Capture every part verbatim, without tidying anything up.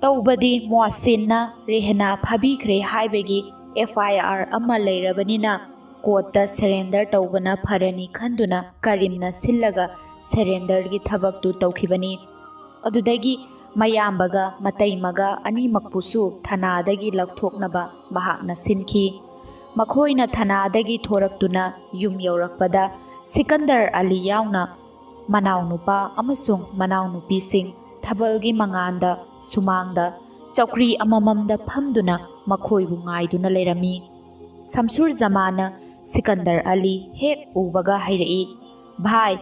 ꯇꯧꯕꯗꯤ ꯃꯣꯍꯁꯤꯟꯅ ꯔꯦꯍꯅꯥ ꯐꯥꯕꯤꯈ꯭ꯔꯦ ꯍꯥꯏꯕꯒꯤ ꯑꯦꯐ ꯑꯥꯏ ꯑꯥꯔ ꯑꯃ ꯂꯩꯔꯕꯅꯤꯅ ꯀꯣꯔꯠꯇ ꯁꯔꯦꯟꯗꯔ ꯇꯧꯕꯅ ꯐꯔꯅꯤ ꯈꯟꯗꯨꯅ ꯀꯔꯤꯝꯅ ꯁꯤꯜꯂꯒ ꯁꯔꯦꯟꯗꯔꯒꯤ ꯊꯕꯛꯇꯨ ꯇꯧꯈꯤꯕꯅꯤ꯫ ꯑꯗꯨꯗꯒꯤ ꯃꯌꯥꯝꯕꯒ ꯃꯇꯩꯃꯒ ꯑꯅꯤꯃꯛꯄꯨꯁꯨ ꯊꯅꯥꯗꯒꯤ ꯂꯧꯊꯣꯛꯅꯕ ꯃꯍꯥꯛꯅ ꯁꯤꯟꯈꯤ꯫ ꯃꯈꯣꯏꯅ ꯊꯅꯥꯗꯒꯤ ꯊꯣꯔꯛꯇꯨꯅ ꯌꯨꯝ ꯌꯧꯔꯛꯄꯗ ꯁꯤꯀꯟꯗꯔ ꯑꯂꯤ ꯌꯥꯎꯅ ꯃꯅꯥꯎꯅꯨꯄꯥ ꯑꯃꯁꯨꯡ ꯃꯅꯥꯎꯅꯨꯄꯤꯁꯤꯡ ꯊꯥꯕꯜꯒꯤ ꯃꯉꯥꯟꯗ ꯁꯨꯃꯥꯡꯗ ꯆꯧꯀ꯭ꯔꯤ ꯑꯃꯃꯝꯗ ꯐꯝꯗꯨꯅ ꯃꯈꯣꯏꯕꯨ ꯉꯥꯏꯗꯨꯅ ꯂꯩꯔꯝꯃꯤ꯫ ꯁꯝꯁꯨꯔ ꯖꯃꯥꯅ ꯁꯤꯀꯟꯗꯔ ꯑꯂꯤ ꯍꯦꯛ ꯎꯕꯒ ꯍꯥꯏꯔꯛꯏ, "ꯚꯥꯏ,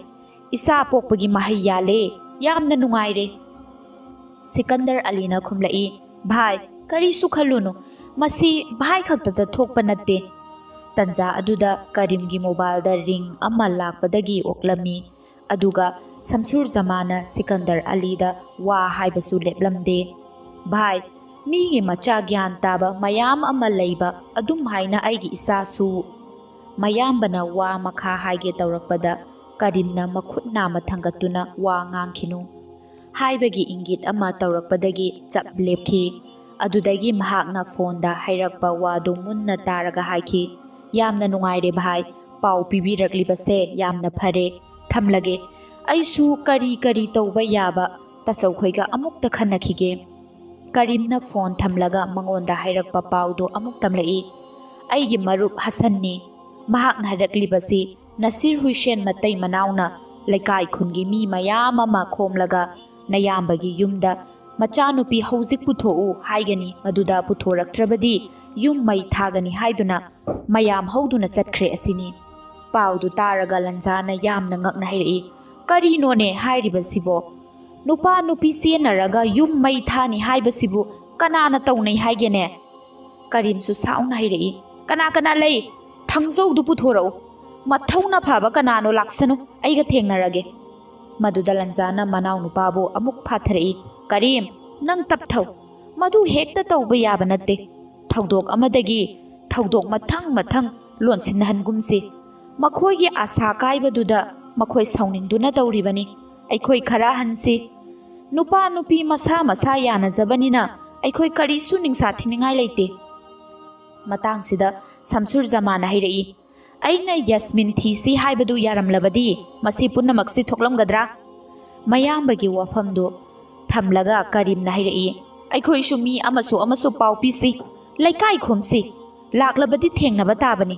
ꯏꯆꯥ ꯄꯣꯛꯄꯒꯤ ꯃꯍꯩ ꯌꯥꯜꯂꯦ, ꯌꯥꯝꯅ ꯅꯨꯡꯉꯥꯏꯔꯦ꯫" ꯁꯤꯀꯟꯗꯔ ꯑꯂꯤꯅ ꯈꯨꯝꯂꯛꯏ, "ꯚꯥꯏ, ꯀꯔꯤꯁꯨ ꯈꯜꯂꯨꯅꯨ, ꯃꯁꯤ ꯚꯥꯏ ꯈꯛꯇꯗ ꯊꯣꯛꯄ ꯅꯠꯇꯦ꯫" ꯇꯟꯖꯥ ꯑꯗꯨꯗ ꯀꯔꯤꯝꯒꯤ ꯃꯣꯕꯥꯏꯜꯗ ꯔꯤꯡ ꯑꯃ ꯂꯥꯛꯄꯗꯒꯤ ꯑꯣꯛꯂꯝꯃꯤ꯫ ꯑꯗꯨꯒ ꯁꯝꯁꯨꯔ ꯖꯃꯥꯅ ꯁꯤꯀꯟꯗꯔ ꯑꯂꯤꯗ ꯋꯥ ꯍꯥꯏꯕꯁꯨ ꯂꯦꯞꯂꯝꯗꯦ꯫ "ꯚꯥꯏ, ꯃꯤꯒꯤ ꯃꯆꯥ ꯒ꯭ꯌꯥꯟ ꯇꯥꯕ ꯃꯌꯥꯝ ꯑꯃ ꯂꯩꯕ ꯑꯗꯨꯝ ꯍꯥꯏꯅ ꯑꯩꯒꯤ ꯏꯆꯥꯁꯨ꯫" ꯃꯌꯥꯝꯕꯅ ꯋꯥ ꯃꯈꯥ ꯍꯥꯏꯒꯦ ꯇꯧꯔꯛꯄꯗ ꯀꯔꯤꯝꯅ ꯃꯈꯨꯠ ꯅꯥꯝꯃ ꯊꯥꯡꯒꯠꯇꯨꯅ "ꯋꯥ ꯉꯥꯡꯈꯤꯅꯨ" ꯍꯥꯏꯕꯒꯤ ꯏꯪꯒꯤꯠ ꯑꯃ ꯇꯧꯔꯛꯄꯗꯒꯤ ꯆꯞ ꯂꯦꯞꯈꯤ꯫ ꯑꯗꯨꯗꯒꯤ ꯃꯍꯥꯛꯅ ꯐꯣꯟꯗ ꯍꯥꯏꯔꯛꯄ ꯋꯥꯗꯨ ꯃꯨꯟꯅ ꯇꯥꯔꯒ ꯍꯥꯏꯈꯤ, "ꯌꯥꯝꯅ ꯅꯨꯡꯉꯥꯏꯔꯦ ꯚꯥꯏ, ꯄꯥꯎ ꯄꯤꯕꯤꯔꯛꯂꯤꯕꯁꯦ ꯌꯥꯝꯅ ꯐꯔꯦ꯫ ꯊꯝꯂꯒꯦ꯫ ꯑꯩꯁꯨ ꯀꯔꯤ ꯀꯔꯤ ꯇꯧꯕ ꯌꯥꯕ ꯇꯥꯆꯧꯈꯣꯏꯒ ꯑꯃꯨꯛꯇ ꯈꯟꯅꯈꯤꯒꯦ꯫" ꯀꯔꯤꯝꯅ ꯐꯣꯟ ꯊꯝꯂꯒ ꯃꯉꯣꯟꯗ ꯍꯥꯏꯔꯛꯄ ꯄꯥꯎꯗꯨ ꯑꯃꯨꯛ ꯇꯝꯂꯛꯏ꯫ "ꯑꯩꯒꯤ ꯃꯔꯨꯞ ꯍꯁꯟꯅꯤ꯫ ꯃꯍꯥꯛꯅ ꯍꯥꯏꯔꯛꯂꯤꯕꯁꯤ ꯅꯁꯤꯔ ꯍꯨꯏꯁꯦꯟ ꯃꯇꯩ ꯃꯅꯥꯎꯅ ꯂꯩꯀꯥꯏ ꯈꯨꯟꯒꯤ ꯃꯤ ꯃꯌꯥꯝ ꯑꯃ ꯈꯣꯝꯂꯒ ꯅꯌꯥꯝꯕꯒꯤ ꯌꯨꯝꯗ ꯃꯆꯥꯅꯨꯄꯤ ꯍꯧꯖꯤꯛ ꯄꯨꯊꯣꯛꯎ ꯍꯥꯏꯒꯅꯤ, ꯃꯗꯨꯗ ꯄꯨꯊꯣꯔꯛꯇ꯭ꯔꯕꯗꯤ ꯌꯨꯝ ꯃꯩ ꯊꯥꯒꯅꯤ ꯍꯥꯏꯗꯨꯅ ꯃꯌꯥꯝ ꯍꯧꯗꯨꯅ ꯆꯠꯈ꯭ꯔꯦ ꯑꯁꯤꯅꯤ꯫" ꯄꯥꯎꯗꯨ ꯇꯥꯔꯒ ꯂꯟꯖꯥꯅ ꯌꯥꯝꯅ ꯉꯛꯅ ꯍꯥꯏꯔꯛꯏ, "ꯀꯔꯤꯅꯣꯅꯦ ꯍꯥꯏꯔꯤꯕꯁꯤꯕꯣ? ꯅꯨꯄꯥ ꯅꯨꯄꯤ ꯆꯦꯟꯅꯔꯒ ꯌꯨꯝ ꯃꯩ ꯊꯥꯅꯤ ꯍꯥꯏꯕꯁꯤꯕꯨ ꯀꯅꯥꯅ ꯇꯧꯅꯩ ꯍꯥꯏꯒꯦꯅꯦ?" ꯀꯔꯤꯝꯁꯨ ꯁꯥꯎꯅ ꯍꯥꯏꯔꯛꯏ, "ꯀꯅꯥ ꯀꯅꯥ ꯂꯩ? ꯊꯥꯡꯖꯧꯗꯨ ꯄꯨꯊꯣꯔꯛꯎ꯫ ꯃꯊꯧꯅ ꯐꯕ ꯀꯅꯥꯅꯣ ꯂꯥꯛꯁꯅꯨ, ꯑꯩꯒ ꯊꯦꯡꯅꯔꯒꯦ꯫" ꯃꯗꯨꯗ ꯂꯟꯖꯥꯅ ꯃꯅꯥꯎꯅꯨꯄꯥꯕꯨ ꯑꯃꯨꯛ ꯐꯥꯊꯔꯛꯏ, "ꯀꯔꯤꯝ, ꯅꯪ ꯇꯞꯊꯧ꯫ ꯃꯗꯨ ꯍꯦꯛꯇ ꯇꯧꯕ ꯌꯥꯕ ꯅꯠꯇꯦ꯫ ꯊꯧꯗꯣꯛ ꯑꯃꯗꯒꯤ ꯊꯧꯗꯣꯛ ꯃꯊꯪ ꯃꯊꯪ ꯂꯣꯟꯁꯤꯟꯅꯍꯟꯒꯨꯝꯁꯤ꯫ ꯃꯈꯣꯏꯒꯤ ꯑꯥꯁꯥ ꯀꯥꯏꯕꯗꯨꯗ ꯃꯈꯣꯏ ꯁꯥꯎꯅꯤꯡꯗꯨꯅ ꯇꯧꯔꯤꯕꯅꯤ꯫ ꯑꯩꯈꯣꯏ ꯈꯔ ꯍꯟꯁꯤ꯫ ꯅꯨꯄꯥ ꯅꯨꯄꯤ ꯃꯁꯥ ꯃꯁꯥ ꯌꯥꯅꯖꯕꯅꯤꯅ ꯑꯩꯈꯣꯏ ꯀꯔꯤꯁꯨ ꯅꯤꯡꯁꯥ ꯊꯤꯅꯤꯡꯉꯥꯏ ꯂꯩꯇꯦ꯫ ꯃꯇꯥꯡꯁꯤꯗ ꯁꯝꯁꯨꯔ ꯖꯃꯥꯟꯅ ꯍꯥꯏꯔꯛꯏ, "ꯑꯩꯅ ꯌꯥꯁꯃꯤꯟ ꯊꯤꯁꯤ ꯍꯥꯏꯕꯗꯨ ꯌꯥꯔꯝꯂꯕꯗꯤ ꯃꯁꯤ ꯄꯨꯝꯅꯃꯛꯁꯤ ꯊꯣꯛꯂꯝꯒꯗ꯭ꯔꯥ?" ꯃꯌꯥꯝꯕꯒꯤ ꯋꯥꯐꯝꯗꯨ ꯊꯝꯂꯒ ꯀꯔꯤꯝꯅ ꯍꯥꯏꯔꯛꯏ, "ꯑꯩꯈꯣꯏꯁꯨ ꯃꯤ ꯑꯃꯁꯨ ꯑꯃꯁꯨ ꯄꯥꯎ ꯄꯤꯁꯤ, ꯂꯩꯀꯥꯏ ꯈꯨꯝꯁꯤ, ꯂꯥꯛꯂꯕꯗꯤ ꯊꯦꯡꯅꯕ ꯇꯥꯕꯅꯤ,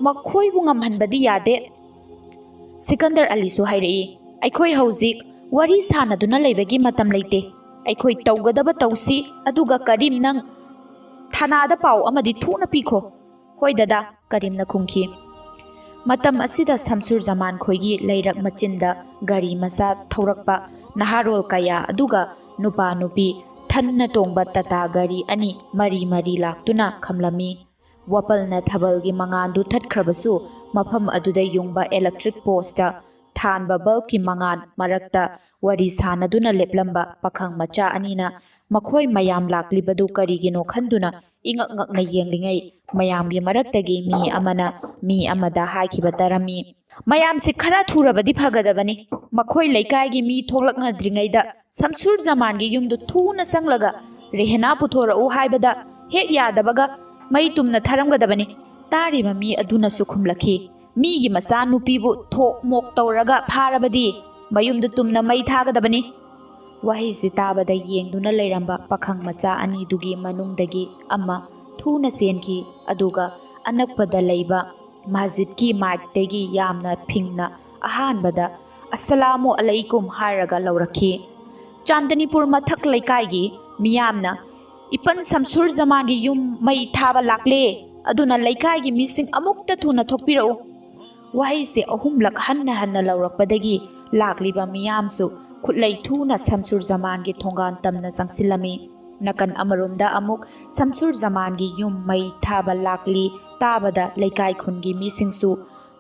ꯃꯈꯣꯏꯕꯨ ꯉꯝꯍꯟꯕꯗꯤ ꯌꯥꯗꯦ꯫" ꯁꯤꯀꯟꯗꯔ ꯑꯂꯤꯁꯨ ꯍꯥꯏꯔꯛꯏ, "ꯑꯩꯈꯣꯏ ꯍꯧꯖꯤꯛ ꯋꯥꯔꯤ ꯁꯥꯟꯅꯗꯨꯅ ꯂꯩꯕꯒꯤ ꯃꯇꯝ ꯂꯩꯇꯦ꯫ ꯑꯩꯈꯣꯏ ꯇꯧꯒꯗꯕ ꯇꯧꯁꯤ, ꯑꯗꯨꯒ ꯀꯔꯤꯝ, ꯅꯪ ꯊꯥꯅꯥꯗ ꯄꯥꯎ ꯑꯃꯗꯤ ꯊꯨꯅ ꯄꯤꯈꯣ꯫" "ꯍꯣꯏ ꯗꯗꯥ," ꯀꯔꯤꯝꯅ ꯈꯨꯝꯈꯤ꯫ ꯃꯇꯝ ꯑꯁꯤꯗ ꯁꯝꯁꯨꯔ ꯖꯃꯥꯟ ꯈꯣꯏꯒꯤ ꯂꯩꯔꯛ ꯃꯆꯤꯟꯗ ꯒꯥꯔꯤ ꯃꯆꯥ ꯊꯧꯔꯛꯄ ꯅꯍꯥꯔꯣꯜ ꯀꯌꯥ ꯑꯗꯨꯒ ꯅꯨꯄꯥ ꯅꯨꯄꯤ ꯊꯟꯅ ꯇꯣꯡꯕ ꯇꯥꯇꯥ ꯒꯥꯔꯤ ꯑꯅꯤ ꯃꯔꯤ ꯃꯔꯤ ꯂꯥꯛꯇꯨꯅ ꯈꯝꯂꯝꯃꯤ꯫ ꯋꯥꯄꯜꯅ ꯊꯥꯕꯜꯒꯤ ꯃꯉꯥꯜꯗꯨ ꯊꯠꯈ꯭ꯔꯕꯁꯨ, ꯃꯐꯝ ꯑꯗꯨꯗ ꯌꯨꯡꯕ ꯏꯂꯦꯛꯇ꯭ꯔꯤꯛ ꯄꯣꯁꯇ ꯊꯥꯟꯕ ꯕꯜꯕꯀꯤ ꯃꯉꯥꯜ ꯃꯔꯛꯇ ꯋꯥꯔꯤ ꯁꯥꯟꯅꯗꯨꯅ ꯂꯦꯞꯂꯝꯕ ꯄꯥꯈꯪ ꯃꯆꯥ ꯑꯅꯤꯅ ꯃꯈꯣꯏ ꯃꯌꯥꯝ ꯂꯥꯛꯂꯤꯕꯗꯨ ꯀꯔꯤꯒꯤꯅꯣ ꯈꯟꯗꯨꯅ ꯏꯉꯛ ꯉꯛꯅ ꯌꯦꯡꯂꯤꯉꯩ, ꯃꯌꯥꯝꯒꯤ ꯃꯔꯛꯇꯒꯤ ꯃꯤ ꯑꯃꯅ ꯃꯤ ꯑꯃꯗ ꯍꯥꯏꯈꯤꯕ ꯇꯥꯔꯝꯃꯤ, "ꯃꯌꯥꯝꯁꯤ ꯈꯔ ꯊꯨꯔꯕꯗꯤ ꯐꯒꯗꯕꯅꯤ꯫ ꯃꯈꯣꯏ ꯂꯩꯀꯥꯏꯒꯤ ꯃꯤ ꯊꯣꯛꯂꯛꯅꯗ꯭ꯔꯤꯉꯩꯗ ꯁꯝꯁꯨꯔ ꯖꯃꯥꯟꯒꯤ ꯌꯨꯝꯗꯨ ꯊꯨꯅ ꯆꯪꯂꯒ ꯔꯦꯍꯅꯥ ꯄꯨꯊꯣꯔꯛꯎ ꯍꯥꯏꯕꯗ ꯍꯦꯛ ꯌꯥꯗꯕꯒ ꯃꯩ ꯇꯨꯝꯅ ꯊꯥꯔꯝꯒꯗꯕꯅꯤ꯫" ꯇꯥꯔꯤꯕ ꯃꯤ ꯑꯗꯨꯅꯁꯨ ꯈꯨꯝꯂꯛꯈꯤ, "ꯃꯤꯒꯤ ꯃꯆꯥꯅꯨꯄꯤꯕꯨ ꯊꯣꯛ ꯃꯣꯛ ꯇꯧꯔꯒ ꯐꯥꯔꯕꯗꯤ ꯃꯌꯨꯝꯗꯨ ꯇꯨꯝꯅ ꯃꯩ ꯊꯥꯒꯗꯕꯅꯤ꯫" ꯋꯥꯍꯩꯁꯤ ꯇꯥꯕꯗ ꯌꯦꯡꯗꯨꯅ ꯂꯩꯔꯝꯕ ꯄꯥꯈꯪ ꯃꯆꯥ ꯑꯅꯤꯗꯨꯒꯤ ꯃꯅꯨꯡꯗꯒꯤ ꯑꯃ ꯊꯨꯅ ꯆꯦꯟꯈꯤ, ꯑꯗꯨꯒ ꯑꯅꯛꯄꯗ ꯂꯩꯕ ꯃꯁꯖꯤꯗꯀꯤ ꯃꯥꯏꯛꯇꯒꯤ ꯌꯥꯝꯅ ꯐꯤꯡꯅ ꯑꯍꯥꯟꯕꯗ "ꯑꯁꯂꯥꯃꯨ ꯑꯂꯩꯀꯨꯝ" ꯍꯥꯏꯔꯒ ꯂꯧꯔꯛꯈꯤ꯫ ꯆꯥꯟꯗꯅꯤꯄꯨꯔ ꯃꯊꯛ ꯂꯩꯀꯥꯏꯒꯤ ꯃꯤꯌꯥꯝꯅ "ꯏꯄꯟ ꯁꯝꯁꯨꯔ ꯖꯃꯥꯟꯒꯤ ꯌꯨꯝ ꯃꯩ ꯊꯥꯕ ꯂꯥꯛꯂꯦ, ꯑꯗꯨꯅ ꯂꯩꯀꯥꯏꯒꯤ ꯃꯤꯁꯤꯡ ꯑꯃꯨꯛꯇ ꯊꯨꯅ ꯊꯣꯛꯄꯤꯔꯛꯎ꯫" ꯋꯥꯍꯩꯁꯦ ꯑꯍꯨꯝꯂꯛ ꯍꯟꯅ ꯍꯟꯅ ꯂꯧꯔꯛꯄꯗꯒꯤ ꯂꯥꯛꯂꯤꯕ ꯃꯤꯌꯥꯝꯁꯨ ꯈꯨꯠꯂꯩ ꯊꯨꯅ ꯁꯝꯁꯨꯔ ꯖꯃꯥꯟꯒꯤ ꯊꯣꯡꯒꯥꯟ ꯇꯝꯅ ꯆꯪꯁꯤꯜꯂꯝꯃꯤ꯫ ꯅꯥꯀꯟ ꯑꯃꯔꯣꯝꯗ ꯑꯃꯨꯛ ꯁꯝꯁꯨꯔ ꯖꯃꯥꯟꯒꯤ ꯌꯨꯝ ꯃꯩ ꯊꯥꯕ ꯂꯥꯛꯂꯤ ꯇꯥꯕꯗ ꯂꯩꯀꯥꯏ ꯈꯨꯟꯒꯤ ꯃꯤꯁꯤꯡꯁꯨ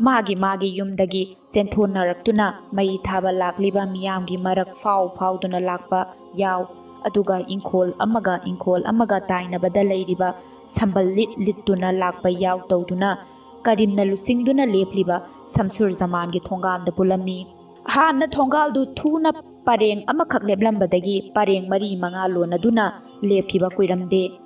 ꯃꯥꯒꯤ ꯃꯥꯒꯤ ꯌꯨꯝꯗꯒꯤ ꯆꯦꯟꯊꯣꯛꯅꯔꯛꯇꯨꯅ ꯃꯩ ꯊꯥꯕ ꯂꯥꯛꯂꯤꯕ ꯃꯤꯌꯥꯝꯒꯤ ꯃꯔꯛ ꯐꯥꯎ ꯐꯥꯎꯗꯨꯅ ꯂꯥꯛꯄ ꯌꯥꯎ꯫ ꯑꯗꯨꯒ ꯏꯪꯈꯣꯜ ꯑꯃꯒ ꯏꯪꯈꯣꯜ ꯑꯃꯒ ꯇꯥꯏꯅꯕꯗ ꯂꯩꯔꯤꯕ ꯁꯝꯕꯜ ꯂꯤꯠ ꯂꯤꯠꯇꯨꯅ ꯂꯥꯛꯄ ꯌꯥꯎ ꯇꯧꯗꯨꯅ ꯀꯔꯤꯝꯅ ꯂꯨꯆꯤꯡꯗꯨꯅ ꯂꯦꯞꯂꯤꯕ ꯁꯝꯁꯨꯔ ꯖꯃꯥꯟꯒꯤ ꯊꯣꯡꯒꯥꯟꯗ ꯄꯨꯜꯂꯝꯃꯤ꯫ ꯍꯥꯟꯅ ꯊꯣꯡꯒꯥꯜꯗꯨ ꯊꯨꯅ ꯄꯔꯦꯡ ꯑꯃꯈꯛ ꯂꯦꯞꯂꯝꯕꯗꯒꯤ ꯄꯔꯦꯡ ꯃꯔꯤ ꯃꯉꯥ ꯂꯣꯟꯅꯗꯨꯅ ꯂꯦꯞꯈꯤꯕ ꯀꯨꯏꯔꯝꯗꯦ꯫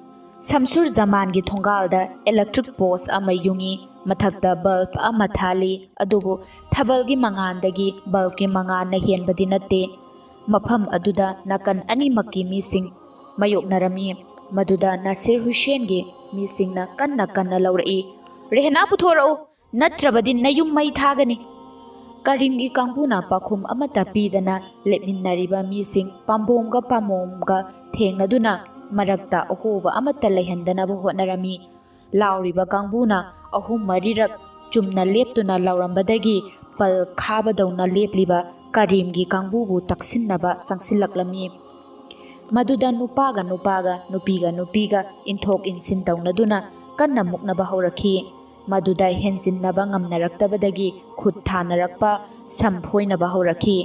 ꯁꯝꯁꯨꯔ ꯖꯃꯥꯟꯒꯤ ꯊꯣꯡꯒꯥꯜꯗ electric post ꯑꯃ ꯌꯨꯡꯏ, ꯃꯊꯛꯇ bulb ꯑꯃ ꯊꯥꯜꯂꯤ, ꯑꯗꯨꯕꯨ ꯊꯥꯕꯜꯒꯤ ꯃꯉꯥꯜꯗꯒꯤ bulbꯀꯤ ꯃꯉꯥꯜꯅ ꯍꯦꯟꯕꯗꯤ ꯅꯠꯇꯦ꯫ ꯃꯐꯝ ꯑꯗꯨꯗ ꯅꯥꯀꯟ ꯑꯅꯤꯃꯛꯀꯤ ꯃꯤꯁꯤꯡ ꯃꯥꯌꯣꯛꯅꯔꯝꯃꯤ꯫ ꯃꯗꯨꯗ ꯅꯥꯁꯤꯔ ꯍꯨꯁꯦꯟꯒꯤ ꯃꯤꯁꯤꯡꯅ ꯀꯟꯅ ꯀꯟꯅ ꯂꯥꯎꯔꯛꯏ, "ꯔꯦꯍꯅꯥ ꯄꯨꯊꯣꯔꯛꯎ, ꯅꯠꯇ꯭ꯔꯕꯗꯤ ꯅꯌꯨꯝ ꯃꯩ ꯊꯥꯒꯅꯤ!" ꯀꯔꯤꯝꯒꯤ ꯀꯥꯡꯕꯨꯅ ꯄꯥꯎꯈꯨꯝ ꯑꯃꯠꯇ ꯄꯤꯗꯅ ꯂꯦꯞꯃꯤꯟꯅꯔꯤꯕ ꯃꯤꯁꯤꯡ ꯄꯥꯝꯕꯣꯝꯒ ꯄꯥꯝꯕꯣꯝꯒ ꯊꯦꯡꯅꯗꯨꯅ ꯃꯔꯛꯇ ꯑꯍꯣꯕ ꯑꯃꯠꯇ ꯂꯩꯍꯟꯗꯅꯕ ꯍꯣꯠꯅꯔꯝꯃꯤ꯫ ꯂꯥꯎꯔꯤꯕ ꯀꯥꯡꯕꯨꯅ ꯑꯍꯨꯝ ꯃꯔꯤꯔꯛ ꯆꯨꯝꯅ ꯂꯦꯞꯇꯨꯅ ꯂꯥꯎꯔꯝꯕꯗꯒꯤ ꯄꯜ ꯈꯥꯕꯗꯧꯅ ꯂꯦꯞꯂꯤꯕ ꯀꯔꯤꯝꯒꯤ ꯀꯥꯡꯕꯨꯕꯨ ꯇꯛꯁꯤꯟꯅꯕ ꯆꯪꯁꯤꯜꯂꯛꯂꯝꯃꯤ꯫ ꯃꯗꯨꯗ ꯅꯨꯄꯥꯒ ꯅꯨꯄꯥꯒ, ꯅꯨꯄꯤꯒ ꯅꯨꯄꯤꯒ ꯏꯟꯊꯣꯛ ꯏꯟꯁꯤꯟ ꯇꯧꯅꯗꯨꯅ ꯀꯟꯅ ꯃꯨꯛꯅꯕ ꯍꯧꯔꯛꯈꯤ꯫ ꯃꯗꯨꯗ ꯍꯦꯟꯖꯤꯟꯅꯕ ꯉꯝꯅꯔꯛꯇꯕꯗꯒꯤ ꯈꯨꯠ ꯊꯥꯅꯔꯛꯄ, ꯁꯝ ꯐꯣꯏꯅꯕ ꯍꯧꯔꯛꯈꯤ꯫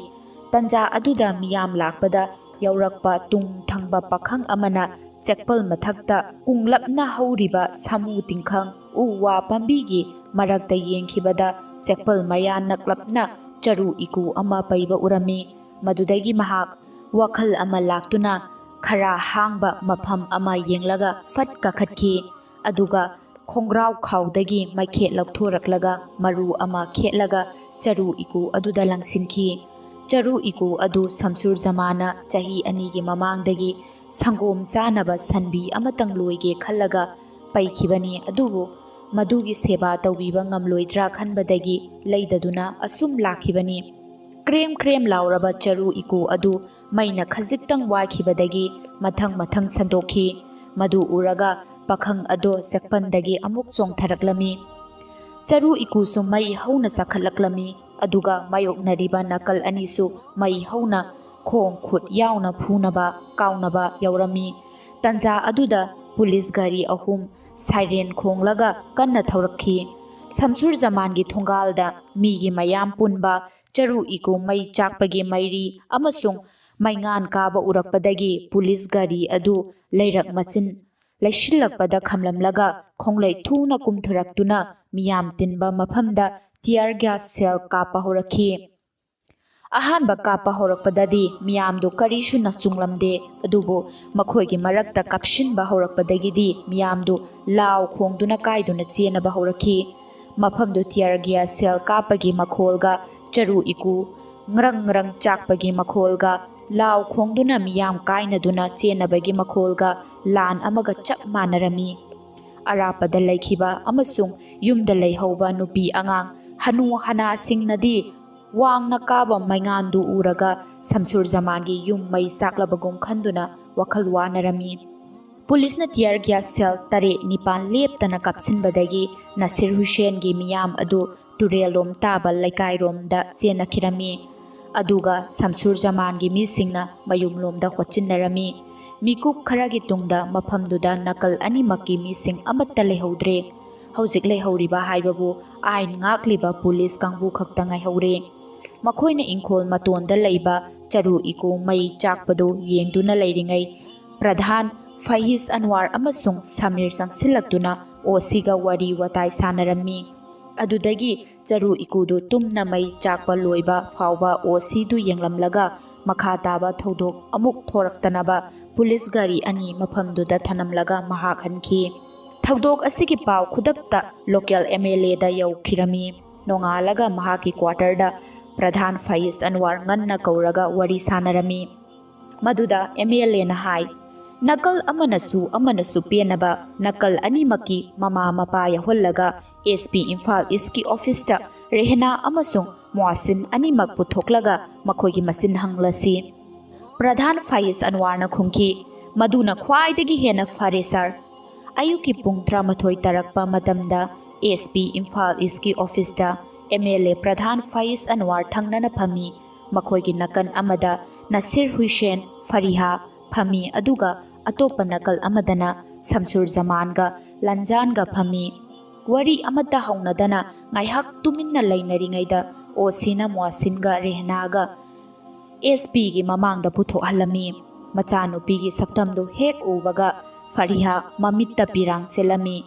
ꯇꯟꯖꯥ ꯑꯗꯨꯗ ꯃꯤꯌꯥꯝ ꯂꯥꯛꯄꯗ ꯌꯥꯎꯔꯛꯄ ꯇꯨꯡ ꯊꯪꯕ ꯄꯥꯈꯪ ꯑꯃꯅ ꯆꯦꯛꯄꯜ ꯃꯊꯛꯇ ꯀꯨꯡꯂꯞꯅ ꯍꯧꯔꯤꯕ ꯁꯥꯃꯨ ꯇꯤꯡꯈꯪ ꯎ ꯋꯥ ꯄꯥꯝꯕꯤꯒꯤ ꯃꯔꯛꯇ ꯌꯦꯡꯈꯤꯕꯗ ꯆꯦꯛꯄꯜ ꯃꯌꯥ ꯅꯛꯂꯞꯅ ꯆꯔꯨ ꯏꯀꯨ ꯑꯃ ꯄꯩꯕ ꯎꯔꯝꯃꯤ꯫ ꯃꯗꯨꯗꯒꯤ ꯃꯍꯥꯛ ꯋꯥꯈꯜ ꯑꯃ ꯂꯥꯛꯇꯨꯅ ꯈꯔ ꯍꯥꯡꯕ ꯃꯐꯝ ꯑꯃ ꯌꯦꯡꯂꯒ ꯐꯠ ꯀꯥꯈꯠꯈꯤ꯫ ꯑꯗꯨꯒ ꯈꯣꯡꯒ꯭ꯔꯥꯎ ꯈꯥꯎꯗꯒꯤ ꯃꯩꯈꯦꯠ ꯂꯧꯊꯣꯔꯛꯂꯒ ꯃꯔꯨ ꯑꯃ ꯈꯦꯠꯂꯒ ꯆꯔꯨ ꯏꯀꯨ ꯑꯗꯨꯗ ꯂꯪꯁꯤꯟꯈꯤ꯫ ꯆꯔꯨ ꯏꯀꯨ ꯑꯗꯨ ꯁꯝꯁꯨꯔ ꯖꯃꯥꯟꯅ ꯆꯍꯤ ꯑꯅꯤꯒꯤ ꯃꯃꯥꯡꯗꯒꯤ ꯁꯪꯒꯣꯝ ꯆꯥꯅꯕ ꯁꯟꯕꯤ ꯑꯃꯇꯪ ꯂꯣꯏꯒꯦ ꯈꯜꯂꯒ ꯄꯩꯈꯤꯕꯅꯤ, ꯑꯗꯨꯕꯨ ꯃꯗꯨꯒꯤ ꯁꯦꯕꯥ ꯇꯧꯕꯤꯕ ꯉꯝꯂꯣꯏꯗ꯭ꯔꯥ ꯈꯟꯕꯗꯒꯤ ꯂꯩꯗꯗꯨꯅ ꯑꯁꯨꯝ ꯂꯥꯛꯈꯤꯕꯅꯤ꯫ ꯀ꯭ꯔꯦꯝ ꯀ꯭ꯔꯦꯝ ꯂꯥꯎꯔꯕ ꯆꯔꯨ ꯏꯀꯨ ꯑꯗꯨ ꯃꯩꯅ ꯈꯖꯤꯛꯇꯪ ꯋꯥꯏꯈꯤꯕꯗꯒꯤ ꯃꯊꯪ ꯃꯊꯪ ꯁꯟꯗꯣꯛꯈꯤ꯫ ꯃꯗꯨ ꯎꯔꯒ ꯄꯥꯈꯪ ꯑꯗꯣ ꯆꯦꯛꯄꯟꯗꯒꯤ ꯑꯃꯨꯛ ꯆꯣꯡꯊꯔꯛꯂꯝꯃꯤ꯫ ꯆꯔꯨ ꯏꯀꯨꯁꯨ ꯃꯩ ꯍꯧꯅ ꯆꯥꯈꯠꯂꯛꯂꯝꯃꯤ, ꯑꯗꯨꯒ ꯃꯥꯌꯣꯛꯅꯔꯤꯕ ꯅꯥꯀꯜ ꯑꯅꯤꯁꯨ ꯃꯩ ꯍꯧꯅ ꯈꯣꯡ ꯈꯨꯠ ꯌꯥꯎꯅ ꯐꯨꯅꯕ, ꯀꯥꯎꯅꯕ ꯌꯥꯎꯔꯝꯃꯤ꯫ ꯇꯟꯖꯥ ꯑꯗꯨꯗ ꯄꯨꯂꯤꯁ ꯒꯥꯔꯤ ꯑꯍꯨꯝ siren ꯈꯣꯡꯂꯒ ꯀꯟꯅ ꯊꯧꯔꯛꯈꯤ꯫ ꯁꯝꯁꯨꯔ ꯖꯃꯥꯟꯒꯤ ꯊꯣꯡꯒꯥꯜꯗ ꯃꯤꯒꯤ ꯃꯌꯥꯝ ꯄꯨꯟꯕ, ꯆꯔꯨ ꯏꯀꯨ ꯃꯩ ꯆꯥꯛꯄꯒꯤ ꯃꯩꯔꯤ ꯑꯃꯁꯨꯡ ꯃꯩꯉꯥꯟ ꯀꯥꯕ ꯎꯔꯛꯄꯗꯒꯤ ꯄꯨꯂꯤꯁ ꯒꯥꯔꯤ ꯑꯗꯨ ꯂꯩꯔꯛ ꯃꯆꯤꯟ ꯂꯩꯁꯤꯜꯂꯛꯄꯗ ꯈꯝꯂꯝꯂꯒ ꯈꯣꯡꯂꯩ ꯊꯨꯅ ꯀꯨꯝꯊꯔꯛꯇꯨꯅ ꯃꯤꯌꯥꯝ ꯇꯤꯟꯕ ꯃꯐꯝꯗ tear gas shell ꯀꯥꯞꯄ ꯍꯧꯔꯛꯈꯤ꯫ ꯑꯍꯥꯟꯕ ꯀꯥꯞꯄ ꯍꯧꯔꯛꯄꯗꯗꯤ ꯃꯤꯌꯥꯝꯗꯨ ꯀꯔꯤꯁꯨ ꯅꯆꯨꯡꯂꯝꯗꯦ, ꯑꯗꯨꯕꯨ ꯃꯈꯣꯏꯒꯤ ꯃꯔꯛꯇ ꯀꯥꯞꯁꯤꯟꯕ ꯍꯧꯔꯛꯄꯗꯒꯤꯗꯤ ꯃꯤꯌꯥꯝꯗꯨ ꯂꯥꯎ ꯈꯣꯡꯗꯨꯅ ꯀꯥꯏꯗꯨꯅ ꯆꯦꯟꯅꯕ ꯍꯧꯔꯛꯈꯤ꯫ ꯃꯐꯝꯗꯨ tear gas shell ꯀꯥꯞꯄꯒꯤ ꯃꯈꯣꯜꯒ, ꯆꯔꯨ ꯏꯀꯨ ꯉ꯭ꯔꯪ ꯉ꯭ꯔꯪ ꯆꯥꯛꯄꯒꯤ ꯃꯈꯣꯜꯒ, ꯂꯥꯎ ꯈꯣꯡꯗꯨꯅ ꯃꯤꯌꯥꯝ ꯀꯥꯏꯅꯗꯨꯅ ꯆꯦꯟꯅꯕꯒꯤ ꯃꯈꯣꯜꯒ ꯂꯥꯟ ꯑꯃꯒ ꯆꯞ ꯃꯥꯟꯅꯔꯝꯃꯤ꯫ ꯑꯔꯥꯞꯄꯗ ꯂꯩꯈꯤꯕ ꯑꯃꯁꯨꯡ ꯌꯨꯝꯗ ꯂꯩꯍꯧꯕ ꯅꯨꯄꯤ ꯑꯉꯥꯡ, ꯍꯅꯨ ꯍꯅꯥꯁꯤꯡꯅꯗꯤ ꯋꯥꯡꯅ ꯀꯥꯕ ꯃꯩꯉꯥꯟꯗꯨ ꯎꯔꯒ ꯁꯝꯁꯨꯔ ꯖꯃꯥꯟꯒꯤ ꯌꯨꯝ ꯃꯩ ꯆꯥꯛꯂꯕꯒꯨꯝ ꯈꯟꯗꯨꯅ ꯋꯥꯈꯜ ꯋꯥꯅꯔꯝꯃꯤ꯫ ꯄꯨꯂꯤꯁꯅ tear gas shell ꯇꯔꯦꯠ ꯅꯤꯄꯥꯟ ꯂꯦꯞꯇꯅ ꯀꯥꯞꯁꯤꯟꯕꯗꯒꯤ ꯅꯁꯤꯔ ꯍꯨꯁꯦꯟꯒꯤ ꯃꯤꯌꯥꯝ ꯑꯗꯨ ꯇꯨꯔꯦꯜꯂꯣꯝ ꯇꯥꯕ ꯂꯩꯀꯥꯏꯔꯣꯝꯗ ꯆꯦꯟꯅꯈꯤꯔꯝꯃꯤ꯫ ꯑꯗꯨꯒ ꯁꯝꯁꯨꯔ ꯖꯃꯥꯟꯒꯤ ꯃꯤꯁꯤꯡꯅ ꯃꯌꯨꯝꯂꯣꯝꯗ ꯍꯣꯠꯆꯤꯟꯅꯔꯝꯃꯤ꯫ ꯃꯤꯀꯨꯞ ꯈꯔꯒꯤ ꯇꯨꯡꯗ ꯃꯐꯝꯗꯨꯗ ꯅꯥꯀꯜ ꯑꯅꯤꯃꯛꯀꯤ ꯃꯤꯁꯤꯡ ꯑꯃꯠꯇ ꯂꯩꯍꯧꯗ꯭ꯔꯦ꯫ ꯍꯧꯖꯤꯛ ꯂꯩꯍꯧꯔꯤꯕ ꯍꯥꯏꯕꯕꯨ ꯑꯥꯏꯟ ꯉꯥꯛꯂꯤꯕ ꯄꯨꯂꯤꯁ ꯀꯥꯡꯕꯨ ꯈꯛꯇ ꯉꯥꯏꯍꯧꯔꯦ꯫ ꯃꯈꯣꯏꯅ ꯏꯪꯈꯣꯜ ꯃꯇꯣꯟꯗ ꯂꯩꯕ ꯆꯔꯨ ꯏꯀꯨ ꯃꯩ ꯆꯥꯛꯄꯗꯨ ꯌꯦꯡꯗꯨꯅ ꯂꯩꯔꯤꯉꯩ, ꯄ꯭ꯔꯙꯥꯟ ꯐꯌꯤꯖ ꯑꯟꯋꯥꯔ ꯑꯃꯁꯨꯡ ꯁꯃꯤꯔ ꯆꯪꯁꯤꯜꯂꯛꯇꯨꯅ ꯑꯣꯁꯤꯒ ꯋꯥꯔꯤ ꯋꯥꯇꯥꯏ ꯁꯥꯟꯅꯔꯝꯃꯤ꯫ ꯑꯗꯨꯗꯒꯤ ꯆꯔꯨ ꯏꯀꯨꯗꯨ ꯇꯨꯝꯅ ꯃꯩ ꯆꯥꯛꯄ ꯂꯣꯏꯕ ꯐꯥꯎꯕ ꯑꯣꯁꯤꯗꯨ ꯌꯦꯡꯂꯝꯂꯒ ꯃꯈꯥ ꯇꯥꯕ ꯊꯧꯗꯣꯛ ꯑꯃꯨꯛ ꯊꯣꯔꯛꯇꯅꯕ ꯄꯨꯂꯤꯁ ꯒꯥꯔꯤ ꯑꯅꯤ ꯃꯐꯝꯗꯨꯗ ꯊꯅꯝꯂꯒ ꯃꯍꯥꯛ ꯍꯟꯈꯤ꯫ ꯊꯧꯗꯣꯛ ꯑꯁꯤꯒꯤ ꯄꯥꯎ ꯈꯨꯗꯛꯇ local MLAꯗ ꯌꯧꯈꯤꯔꯝꯃꯤ꯫ ꯅꯣꯡꯉꯥꯜꯂꯒ ꯃꯍꯥꯛꯀꯤ quarterꯗ ꯄ꯭ꯔꯙꯥꯟ ꯐꯌꯤꯖ ꯑꯟꯋꯥꯔ ꯉꯟꯅ ꯀꯧꯔꯒ ꯋꯥꯔꯤ ꯁꯥꯟꯅꯔꯝꯃꯤ꯫ ꯃꯗꯨꯗ MLAꯅ ꯍꯥꯏ, ꯅꯥꯀꯜ ꯑꯃꯅꯁꯨ ꯑꯃꯅꯁꯨ ꯄꯦꯟꯅꯕ ꯅꯥꯀꯜ ꯑꯅꯤꯃꯛꯀꯤ ꯃꯃꯥ ꯃꯄꯥ ꯌꯥꯎꯍꯜꯂꯒ SP ꯏꯝꯐꯥꯜ ꯏꯁꯀꯤ officeꯇ ꯔꯦꯍꯅꯥ ꯑꯃꯁꯨꯡ ꯃꯣꯍꯁꯤꯟ ꯑꯅꯤꯃꯛ ꯄꯨꯊꯣꯛꯂꯒ ꯃꯈꯣꯏꯒꯤ ꯃꯆꯤꯟ ꯍꯪꯂꯁꯤ꯫ ꯄ꯭ꯔꯙꯥꯟ ꯐꯌꯤꯖ ꯑꯟꯋꯥꯔꯅ ꯈꯨꯝꯈꯤ, "ꯃꯗꯨꯅ ꯈ꯭ꯋꯥꯏꯗꯒꯤ ꯍꯦꯟꯅ ꯐꯔꯦ, sir꯫" ꯑꯌꯨꯛꯀꯤ ꯄꯨꯡ ꯇꯔꯥꯃꯥꯊꯣꯏ ꯇꯥꯔꯛꯄ ꯃꯇꯝꯗ SP ꯏꯝꯐꯥꯜ ꯏꯁꯀꯤ officeꯇ MLA ꯄ꯭ꯔꯙꯥꯟ ꯐꯌꯤꯖ ꯑꯟꯋꯥꯔ ꯊꯪꯅꯅ ꯐꯝꯃꯤ꯫ ꯃꯈꯣꯏꯒꯤ ꯅꯥꯀꯟ ꯑꯃꯗ ꯅꯁꯤꯔ ꯍꯨꯏꯁꯦꯟ, ꯐꯔꯤꯍꯥ ꯐꯝꯃꯤ, ꯑꯗꯨꯒ ꯑꯇꯣꯞꯄ ꯅꯥꯀꯜ ꯑꯃꯗꯅ ꯁꯝꯁꯨꯔ ꯖꯃꯥꯟꯒ ꯂꯟꯖꯥꯟꯒ ꯐꯝꯃꯤ꯫ ꯋꯥꯔꯤ ꯑꯃꯠꯇ ꯍꯧꯅꯗꯅ ꯉꯥꯏꯍꯥꯛ ꯇꯨꯃꯤꯟꯅ ꯂꯩꯅꯔꯤꯉꯩꯗ OCꯅ ꯃꯣꯍꯁꯤꯟꯒ ꯔꯦꯍꯅꯥꯒ SPꯒꯤ ꯃꯃꯥꯡꯗ ꯄꯨꯊꯣꯛꯍꯜꯂꯝꯃꯤ꯫ ꯃꯆꯥꯅꯨꯄꯤꯒꯤ ꯁꯛꯇꯝꯗꯨ ꯍꯦꯛ ꯎꯕꯒ ꯐꯔꯤꯍꯥ ꯃꯃꯤꯠꯇ ꯄꯤꯔꯥꯡ ꯆꯦꯜꯂꯝꯃꯤ꯫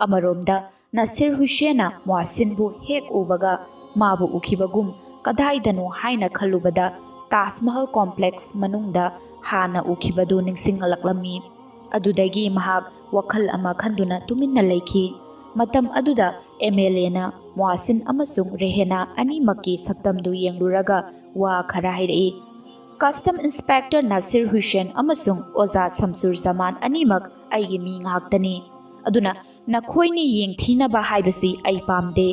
ꯑꯃꯔꯣꯝꯗ ꯅꯁꯤꯔ ꯍꯨꯁꯦꯟꯅ ꯃꯣꯍꯁꯤꯟꯕꯨ ꯍꯦꯛ ꯎꯕꯒ ꯃꯥꯕꯨ ꯎꯈꯤꯕꯒꯨꯝ ꯀꯗꯥꯏꯗꯅꯣ ꯍꯥꯏꯅ ꯈꯜꯂꯨꯕꯗ ꯇꯥꯖ ꯃꯍꯜ ꯀꯣꯝꯄ꯭ꯂꯦꯛꯁ ꯃꯅꯨꯡꯗ ꯍꯥꯟꯅ ꯎꯈꯤꯕꯗꯨ ꯅꯤꯡꯁꯤꯡꯂꯛꯂꯝꯃꯤ꯫ ꯑꯗꯨꯗꯒꯤ ꯃꯍꯥꯛ ꯋꯥꯈꯜ ꯑꯃ ꯈꯟꯗꯨꯅ ꯇꯨꯃꯤꯟꯅ ꯂꯩꯈꯤ꯫ ꯃꯇꯝ ꯑꯗꯨꯗ ꯑꯦꯝ ꯑꯦꯜ ꯑꯦꯅ ꯃꯣꯍꯁꯤꯟ ꯑꯃꯁꯨꯡ ꯔꯦꯍꯦꯅꯥ ꯑꯅꯤꯃꯛꯀꯤ ꯁꯛꯇꯝꯗꯨ ꯌꯦꯡꯂꯨꯔꯒ ꯋꯥ ꯈꯔ ꯍꯥꯏꯔꯛꯏ꯫ "ꯀꯁꯇꯝ ꯏꯟꯁꯄꯦꯛꯇꯔ ꯅꯥꯁꯤꯔ ꯍꯨꯁꯦꯟ ꯑꯃꯁꯨꯡ ꯑꯣꯖꯥ ꯁꯝꯁꯨꯔ ꯖꯃꯥꯟ ꯑꯅꯤꯃꯛ ꯑꯩꯒꯤ ꯃꯤ ꯉꯥꯛꯇꯅꯤ꯫ ꯑꯗꯨꯅ ꯅꯈꯣꯏꯅꯤ ꯌꯦꯡꯊꯤꯅꯕ ꯍꯥꯏꯕꯁꯤ ꯑꯩ ꯄꯥꯝꯗꯦ꯫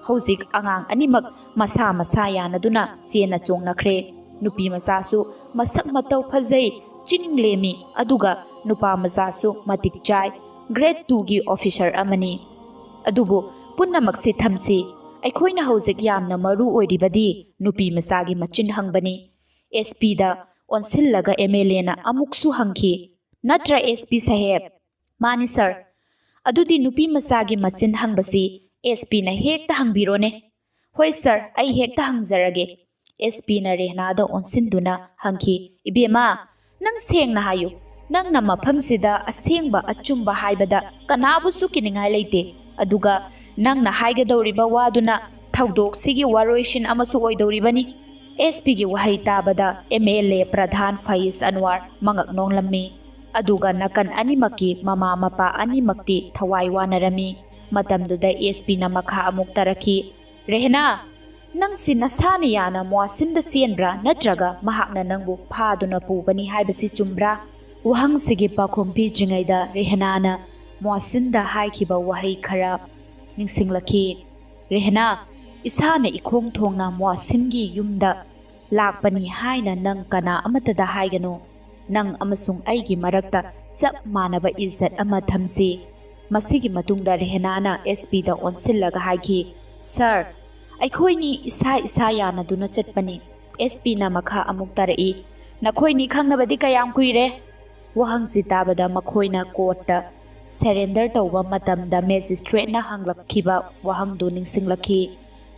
ꯍꯧꯖꯤꯛ ꯑꯉꯥꯡ ꯑꯅꯤꯃꯛ ꯃꯁꯥ ꯃꯁꯥ ꯌꯥꯅꯗꯨꯅ ꯆꯦꯟꯅ ꯆꯣꯡꯅꯈ꯭ꯔꯦ꯫ ꯅꯨꯄꯤ ꯃꯆꯥꯁꯨ ꯃꯁꯛ ꯃꯇꯧ ꯐꯖꯩ, ꯆꯤꯡ ꯂꯦꯝꯃꯤ, ꯑꯗꯨꯒ ꯅꯨꯄꯥ ꯃꯆꯥꯁꯨ ꯃꯇꯤꯛ ꯆꯥꯏ, ꯒ꯭ꯔꯦꯗ ꯇꯨꯒꯤ ꯑꯣꯐꯤꯁꯔ ꯑꯃꯅꯤ꯫ ꯑꯗꯨꯕꯨ ꯄꯨꯝꯅꯃꯛꯁꯤ ꯊꯝꯁꯤ, ꯑꯩꯈꯣꯏꯅ ꯍꯧꯖꯤꯛ ꯌꯥꯝꯅ ꯃꯔꯨ ꯑꯣꯏꯔꯤꯕꯗꯤ ꯅꯨꯄꯤ ꯃꯆꯥꯒꯤ ꯃꯆꯤꯟ ꯍꯪꯕꯅꯤ"꯫ ꯑꯦꯁ ꯄꯤꯗ ꯑꯣꯟꯁꯤꯜꯂꯒ ꯑꯦꯝ ꯑꯦꯜ ꯑꯦꯅ ꯑꯃꯨꯛꯁꯨ ꯍꯪꯈꯤ, "ꯅꯠꯇ꯭ꯔ, ꯑꯦꯁ ꯄꯤ ꯁꯥꯍꯦꯕ?" "ꯃꯥꯅꯤ, ꯁꯥꯔ"꯫ "ꯑꯗꯨꯗꯤ ꯅꯨꯄꯤ ꯃꯆꯥꯒꯤ ꯃꯆꯤꯟ ꯍꯪꯕꯁꯤ ꯑꯦꯁ ꯄꯤꯅ ꯍꯦꯛꯇ ꯍꯪꯕꯤꯔꯣꯅꯦ"꯫ "ꯍꯣꯏ, ꯁꯥꯔ, ꯑꯩ ꯍꯦꯛꯇ ꯍꯪꯖꯔꯒꯦ"꯫ ꯑꯦꯁ ꯄꯤꯅ ꯔꯦꯍꯅꯥꯗ ꯑꯣꯟꯁꯤꯟꯗꯨꯅ ꯍꯪꯈꯤ, "ꯏꯕꯦꯝꯃ, ꯅꯪ ꯁꯦꯡꯅ ꯍꯥꯏꯌꯨ, ꯅꯪꯅ ꯃꯐꯝꯁꯤꯗ ꯑꯁꯦꯡꯕ ꯑꯆꯨꯝꯕ ꯍꯥꯏꯕꯗ ꯀꯅꯥꯕꯨꯁꯨ ꯀꯤꯅꯤꯡꯉꯥꯏ ꯂꯩꯇꯦ꯫ ꯑꯗꯨꯒ ꯅꯪꯅ ꯍꯥꯏꯒꯗꯧꯔꯤꯕ ꯋꯥꯗꯨꯅ ꯊꯧꯗꯣꯛꯁꯤꯒꯤ ꯋꯥꯔꯣꯏꯁꯤꯟ ꯑꯃꯁꯨ ꯑꯣꯏꯗꯧꯔꯤꯕꯅꯤ"꯫ ꯑꯦꯁ ꯄꯤꯒꯤ ꯋꯥꯍꯩ ꯇꯥꯕꯗ ꯑꯦꯝ ꯑꯦꯜ ꯑꯦ ꯄ꯭ꯔꯙꯥꯟ ꯐꯌꯤꯖ ꯑꯟꯋꯥꯔ ꯃꯉꯛ ꯅꯣꯡꯂꯝꯃꯤ꯫ ꯑꯗꯨꯒ ꯅꯥꯀꯟ ꯑꯅꯤꯃꯛꯀꯤ ꯃꯃꯥ ꯃꯄꯥ ꯑꯅꯤꯃꯛꯇꯤ ꯊꯋꯥꯏ ꯋꯥꯅꯔꯝꯃꯤ꯫ ꯃꯇꯝꯗꯨꯗ ꯑꯦꯁ ꯄꯤꯅ ꯃꯈꯥ ꯑꯃꯨꯛ ꯇꯥꯔꯛꯈꯤ, "ꯔꯦꯍꯅꯥ, ꯅꯪꯁꯤ ꯅꯁꯥꯅ ꯌꯥꯅ ꯃꯣꯍꯁꯤꯟꯗ ꯆꯦꯟꯕ꯭ꯔꯥ, ꯅꯠꯇ꯭ꯔꯒ ꯃꯍꯥꯛꯅ ꯅꯪꯕꯨ ꯐꯥꯗꯨꯅ ꯄꯨꯕꯅꯤ ꯍꯥꯏꯕꯁꯤ ꯆꯨꯝꯕ꯭ꯔꯥ?" ꯋꯥꯍꯪꯁꯤꯒꯤ ꯄꯥꯎꯈꯨꯝ ꯄꯤꯗ꯭ꯔꯤꯉꯩꯗ ꯔꯦꯍꯅꯥꯅ ꯃꯣꯍꯁꯤꯟꯗ ꯍꯥꯏꯈꯤꯕ ꯋꯥꯍꯩ ꯈꯔ ꯅꯤꯡꯁꯤꯡꯂꯛꯈꯤ꯫ "ꯔꯦꯍꯅꯥ, ꯏꯁꯥꯅ ꯏꯈꯣꯡ ꯊꯣꯡꯅ ꯃꯣꯍꯁꯤꯟꯒꯤ ꯌꯨꯝꯗ ꯂꯥꯛꯄꯅꯤ ꯍꯥꯏꯅ ꯅꯪ ꯀꯅꯥ ꯑꯃꯠꯇꯗ ꯍꯥꯏꯒꯅꯨ꯫ ꯅꯪ ꯑꯃꯁꯨꯡ ꯑꯩꯒꯤ ꯃꯔꯛꯇ ꯆꯞ ꯃꯥꯟꯅꯕ ꯏꯖꯠ ꯑꯃ ꯊꯝꯁꯤ"꯫ ꯃꯁꯤꯒꯤ ꯃꯇꯨꯡꯗ ꯔꯦꯍꯅꯥꯅ ꯑꯦꯁ ꯄꯤꯗ ꯑꯣꯟꯁꯤꯜꯂꯒ ꯍꯥꯏꯈꯤ, "ꯁꯥꯔ, ꯑꯩꯈꯣꯏꯅꯤ ꯏꯁꯥ ꯏꯁꯥ ꯌꯥꯅꯗꯨꯅ ꯆꯠꯄꯅꯤ"꯫ ꯑꯦꯁ ꯄꯤꯅ ꯃꯈꯥ ꯑꯃꯨꯛ ꯇꯥꯔꯛꯏ, "ꯅꯈꯣꯏꯅꯤ ꯈꯪꯅꯕꯗꯤ ꯀꯌꯥꯝ ꯀꯨꯏꯔꯦ?" ꯋꯥꯍꯪꯁꯤ ꯇꯥꯕꯗ ꯃꯈꯣꯏꯅ ꯀꯣꯔꯠꯇ ꯁꯔꯦꯟꯗꯔ ꯇꯧꯕ ꯃꯇꯝꯗ ꯃꯦꯖꯤꯁꯇ꯭ꯔꯦꯠꯅ ꯍꯪꯂꯛꯈꯤꯕ ꯋꯥꯍꯪꯗꯨ ꯅꯤꯡꯁꯤꯡꯂꯛꯈꯤ꯫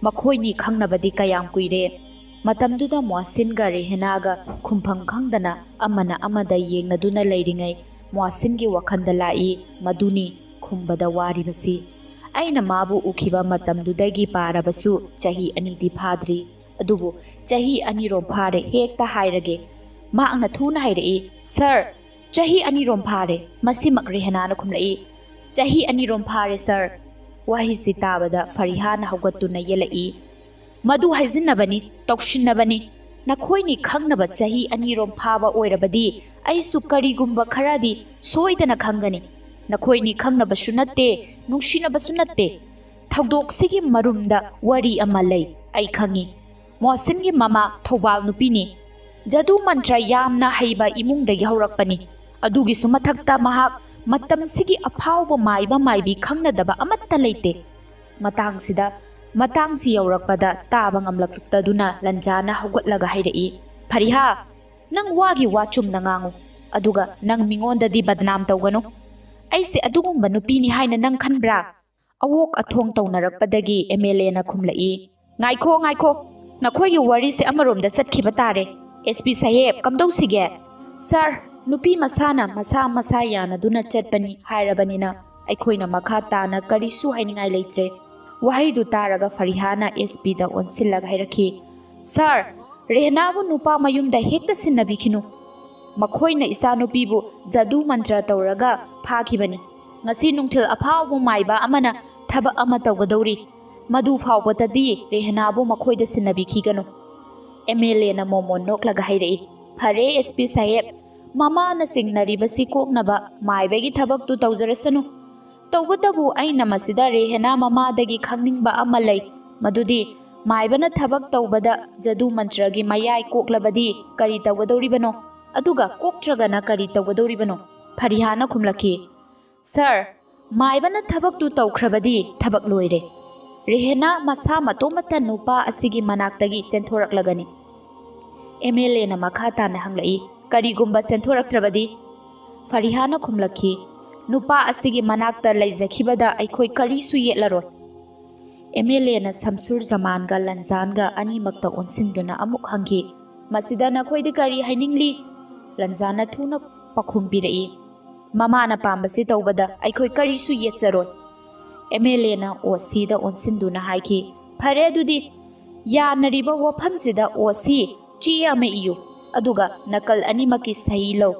"ꯃꯈꯣꯏꯅꯤ ꯈꯪꯅꯕꯗꯤ ꯀꯌꯥꯝ ꯀꯨꯏꯔꯦ?" ꯃꯇꯝꯗꯨꯗ ꯃꯣꯍꯁꯤꯟꯒ ꯔꯦꯍꯅꯥꯒ ꯈꯨꯝꯐꯝ ꯈꯪꯗꯅ ꯑꯃꯅ ꯑꯃꯗ ꯌꯦꯡꯅꯗꯨꯅ ꯂꯩꯔꯤꯉꯩ, ꯃꯣꯍꯁꯤꯟꯒꯤ ꯋꯥꯈꯜꯗ ꯂꯥꯛꯏ, "ꯃꯗꯨꯅꯤ ꯈꯨꯝꯕꯗ ꯋꯥꯔꯤꯕꯁꯤ꯫ ꯑꯩꯅ ꯃꯥꯕꯨ ꯎꯈꯤꯕ ꯃꯇꯝꯗꯨꯗꯒꯤ ꯄꯥꯔꯕꯁꯨ ꯆꯍꯤ ꯑꯅꯤꯗꯤ ꯐꯥꯗ꯭ꯔꯤ"꯫ ꯑꯗꯨꯕꯨ ꯆꯍꯤ ꯑꯅꯤꯔꯣꯝ ꯐꯥꯔꯦ, ꯍꯦꯛꯇ ꯍꯥꯏꯔꯒꯦ꯫ ꯃꯍꯥꯛꯅ ꯊꯨꯅ ꯍꯥꯏꯔꯛꯏ, "ꯁꯥꯔ, ꯆꯍꯤ ꯑꯅꯤꯔꯣꯝ ꯐꯥꯔꯦ꯫" ꯃꯁꯤꯃꯛ ꯔꯦꯍꯅꯥꯅ ꯈꯨꯝꯂꯛꯏ, "ꯆꯍꯤ ꯑꯅꯤꯔꯣꯝ ꯐꯥꯔꯦ, ꯁꯥꯔ꯫" ꯋꯥꯍꯩꯁꯤ ꯇꯥꯕꯗ ꯐꯔꯤꯍꯥꯅ ꯍꯧꯒꯠꯇꯨꯅ ꯌꯦꯜꯂꯛꯏ, "ꯃꯗꯨ ꯍꯥꯏꯖꯤꯟꯅꯕꯅꯤ, ꯇꯧꯁꯤꯟꯅꯕꯅꯤ꯫ ꯅꯈꯣꯏꯅꯤ ꯈꯪꯅꯕ ꯆꯍꯤ ꯑꯅꯤꯔꯣꯝ ꯐꯥꯕ ꯑꯣꯏꯔꯕꯗꯤ ꯑꯩꯁꯨ ꯀꯔꯤꯒꯨꯝꯕ ꯈꯔꯗꯤ ꯁꯣꯏꯗꯅ ꯈꯪꯒꯅꯤ꯫ ꯅꯈꯣꯏꯅꯤ ꯈꯪꯅꯕꯁꯨ ꯅꯠꯇꯦ, ꯅꯨꯡꯁꯤꯅꯕꯁꯨ ꯅꯠꯇꯦ꯫ ꯊꯧꯗꯣꯛꯁꯤꯒꯤ ꯃꯔꯨꯝꯗ ꯋꯥꯔꯤ ꯑꯃ ꯂꯩ, ꯑꯩ ꯈꯪꯏ꯫ ꯃꯣꯍꯁꯤꯟꯒꯤ ꯃꯃꯥ ꯊꯧꯕꯥꯜ ꯅꯨꯄꯤꯅꯤ꯫ ꯖꯗꯨ ꯃꯟꯇ꯭ꯔ ꯌꯥꯝꯅ ꯍꯩꯕ ꯏꯃꯨꯡꯗꯒꯤ ꯍꯧꯔꯛꯄꯅꯤ꯫ ꯑꯗꯨꯒꯤꯁꯨ ꯃꯊꯛꯇ ꯃꯍꯥꯛ ꯃꯇꯝꯁꯤꯒꯤ ꯑꯐꯥꯎꯕ ꯃꯥꯏꯕ ꯃꯥꯏꯕꯤ ꯈꯪꯅꯗꯕ ꯑꯃꯠꯇ ꯂꯩꯇꯦ꯫" ꯃꯇꯥꯡꯁꯤꯗ, ꯃꯇꯥꯡꯁꯤ ꯌꯧꯔꯛꯄꯗ ꯇꯥꯕ ꯉꯝꯂꯛꯇꯗꯨꯅ ꯂꯟꯖꯥꯅ ꯍꯧꯒꯠꯂꯒ ꯍꯥꯏꯔꯛꯏ, "ꯐꯔꯤꯍꯥ, ꯅꯪ ꯋꯥꯒꯤ ꯋꯥ ꯆꯨꯝꯅ ꯉꯥꯡꯉꯨ, ꯑꯗꯨꯒ ꯅꯪ ꯃꯤꯉꯣꯟꯗꯗꯤ ꯕꯗꯅꯥꯝ ꯇꯧꯒꯅꯨ꯫ ꯑꯩꯁꯦ ꯑꯗꯨꯒꯨꯝꯕ ꯅꯨꯄꯤꯅꯤ ꯍꯥꯏꯅ ꯅꯪ ꯈꯟꯕ꯭ꯔꯥ?" ꯑꯋꯣꯛ ꯑꯊꯣꯡ ꯇꯧꯅꯔꯛꯄꯗꯒꯤ ꯑꯦꯝ ꯑꯦꯜ ꯑꯦꯅ ꯈꯨꯝꯂꯛꯏ, "ꯉꯥꯏꯈꯣ, ꯉꯥꯏꯈꯣ, ꯅꯈꯣꯏꯒꯤ ꯋꯥꯔꯤꯁꯦ ꯑꯃꯔꯣꯝꯗ ꯆꯠꯈꯤꯕ ꯇꯥꯔꯦ꯫ ꯑꯦꯁ ꯄꯤ ꯁꯥꯍꯦꯕ, ꯀꯝꯗꯧꯁꯤꯒꯦ?" "ꯁꯥꯔ, ꯅꯨꯄꯤ ꯃꯁꯥꯅ ꯃꯁꯥ ꯃꯁꯥ ꯌꯥꯅꯗꯨꯅ ꯆꯠꯄꯅꯤ ꯍꯥꯏꯔꯕꯅꯤꯅ ꯑꯩꯈꯣꯏꯅ ꯃꯈꯥ ꯇꯥꯅ ꯀꯔꯤꯁꯨ ꯍꯥꯏꯅꯤꯡꯉꯥꯏ ꯂꯩꯇ꯭ꯔꯦ꯫" ꯋꯥꯍꯩꯗꯨ ꯇꯥꯔꯒ ꯐꯔꯤꯍꯥꯅ ꯑꯦꯁ ꯄꯤꯗ ꯑꯣꯟꯁꯤꯜꯂꯒ ꯍꯥꯏꯔꯛꯈꯤ, "ꯁꯥꯔ, ꯔꯦꯍꯅꯥꯕꯨ ꯅꯨꯄꯥ ꯃꯌꯨꯝꯗ ꯍꯦꯛꯇ ꯁꯤꯟꯅꯕꯤꯈꯤꯅꯨ꯫ ꯃꯈꯣꯏꯅ ꯏꯆꯥꯅꯨꯄꯤꯕꯨ ꯖꯗꯨ ꯃꯟꯇ꯭ꯔ ꯇꯧꯔꯒ ꯐꯥꯈꯤꯕꯅꯤ꯫ ꯉꯁꯤ ꯅꯨꯡꯊꯤꯜ ꯑꯐꯥꯎꯕ ꯃꯥꯏꯕ ꯑꯃꯅ ꯊꯕꯛ ꯑꯃ ꯇꯧꯒꯗꯧꯔꯤ꯫ ꯃꯗꯨ ꯐꯥꯎꯕꯗꯗꯤ ꯔꯦꯍꯅꯥꯕꯨ ꯃꯈꯣꯏꯗ ꯁꯤꯟꯅꯕꯤꯈꯤꯒꯅꯨ꯫" ꯑꯦꯝ ꯑꯦꯜ ꯑꯦꯅ ꯃꯣꯃꯣꯟ ꯅꯣꯛꯂꯒ ꯍꯥꯏꯔꯛꯏ, "ꯐꯔꯦ, ꯑꯦꯁ ꯄꯤ ꯁꯥꯍꯦꯕ, ꯃꯃꯥꯅ ꯆꯤꯡꯅꯔꯤꯕꯁꯤ ꯀꯣꯛꯅꯕ ꯃꯥꯏꯕꯒꯤ ꯊꯕꯛꯇꯨ ꯇꯧꯖꯔꯁꯅꯨ꯫ ꯇꯧꯕꯇꯕꯨ ꯑꯩꯅ ꯃꯁꯤꯗ ꯔꯦꯍꯅꯥ ꯃꯃꯥꯗꯒꯤ ꯈꯪꯅꯤꯡꯕ ꯑꯃ ꯂꯩ, ꯃꯗꯨꯗꯤ ꯃꯥꯏꯕꯅ ꯊꯕꯛ ꯇꯧꯕꯗ ꯖꯗꯨ ꯃꯟꯇ꯭ꯔꯒꯤ ꯃꯌꯥꯏ ꯀꯣꯛꯂꯕꯗꯤ ꯀꯔꯤ ꯇꯧꯒꯗꯧꯔꯤꯕꯅꯣ? ꯑꯗꯨꯒ ꯀꯣꯛꯇ꯭ꯔꯒꯅ ꯀꯔꯤ ꯇꯧꯒꯗꯧꯔꯤꯕꯅꯣ?" ꯐꯔꯤꯍꯥꯅ ꯈꯨꯝꯂꯛꯈꯤ, "ꯁꯥꯔ, ꯃꯥꯏꯕꯅ ꯊꯕꯛꯇꯨ ꯇꯧꯈ꯭ꯔꯕꯗꯤ ꯊꯕꯛ ꯂꯣꯏꯔꯦ꯫ ꯔꯦꯍꯅꯥ ꯃꯁꯥ ꯃꯇꯣꯝꯇ ꯅꯨꯄꯥ ꯑꯁꯤꯒꯤ ꯃꯅꯥꯛꯇꯒꯤ ꯆꯦꯟꯊꯣꯔꯛꯂꯒꯅꯤ꯫" ꯑꯦꯝ ꯑꯦꯜ ꯑꯦꯅ ꯃꯈꯥ ꯇꯥꯅ ꯍꯪꯂꯛꯏ, "ꯀꯔꯤꯒꯨꯝꯕ ꯆꯦꯟꯊꯣꯔꯛꯇ꯭ꯔꯕꯗꯤ?" ꯐꯔꯤꯍꯥꯅ ꯈꯨꯝꯂꯛꯈꯤ, "ꯅꯨꯄꯥ ꯑꯁꯤꯒꯤ ꯃꯅꯥꯛꯇ ꯂꯩꯖꯈꯤꯕꯗ ꯑꯩꯈꯣꯏ ꯀꯔꯤꯁꯨ ꯌꯦꯠꯂꯔꯣꯏ꯫" ꯑꯦꯝ ꯑꯦꯜ ꯑꯦꯅ ꯁꯝꯁꯨꯔ ꯖꯃꯥꯟꯒ ꯂꯟꯖꯥꯟꯒ ꯑꯅꯤꯃꯛꯇ ꯑꯣꯟꯁꯤꯟꯗꯨꯅ ꯑꯃꯨꯛ ꯍꯪꯈꯤ, "ꯃꯁꯤꯗ ꯅꯈꯣꯏꯗꯤ ꯀꯔꯤ ꯍꯥꯏꯅꯤꯡꯂꯤ?" ꯂꯟꯖꯥꯟꯅ ꯊꯨꯅ ꯄꯥꯎꯈꯨꯝ ꯄꯤꯔꯛꯏ, "ꯃꯃꯥꯅ ꯄꯥꯝꯕꯁꯤ ꯇꯧꯕꯗ ꯑꯩꯈꯣꯏ ꯀꯔꯤꯁꯨ ꯌꯦꯠꯆꯔꯣꯏ꯫" ꯑꯦꯝ ꯑꯦꯜ ꯑꯦꯅ ꯑꯣ ꯁꯤꯗ ꯑꯣꯟꯁꯤꯟꯗꯨꯅ ꯍꯥꯏꯈꯤ, "ꯐꯔꯦ ꯑꯗꯨꯗꯤ, ꯌꯥꯅꯔꯤꯕ ꯋꯥꯐꯝꯁꯤꯗ ꯑꯣ ꯁꯤ ꯆꯦ ꯑꯃ ꯏꯌꯨ, ꯑꯗꯨꯒ ꯅꯀꯜ ꯑꯅꯤꯃꯛꯀꯤ ꯁꯍꯤ ꯂꯧ꯫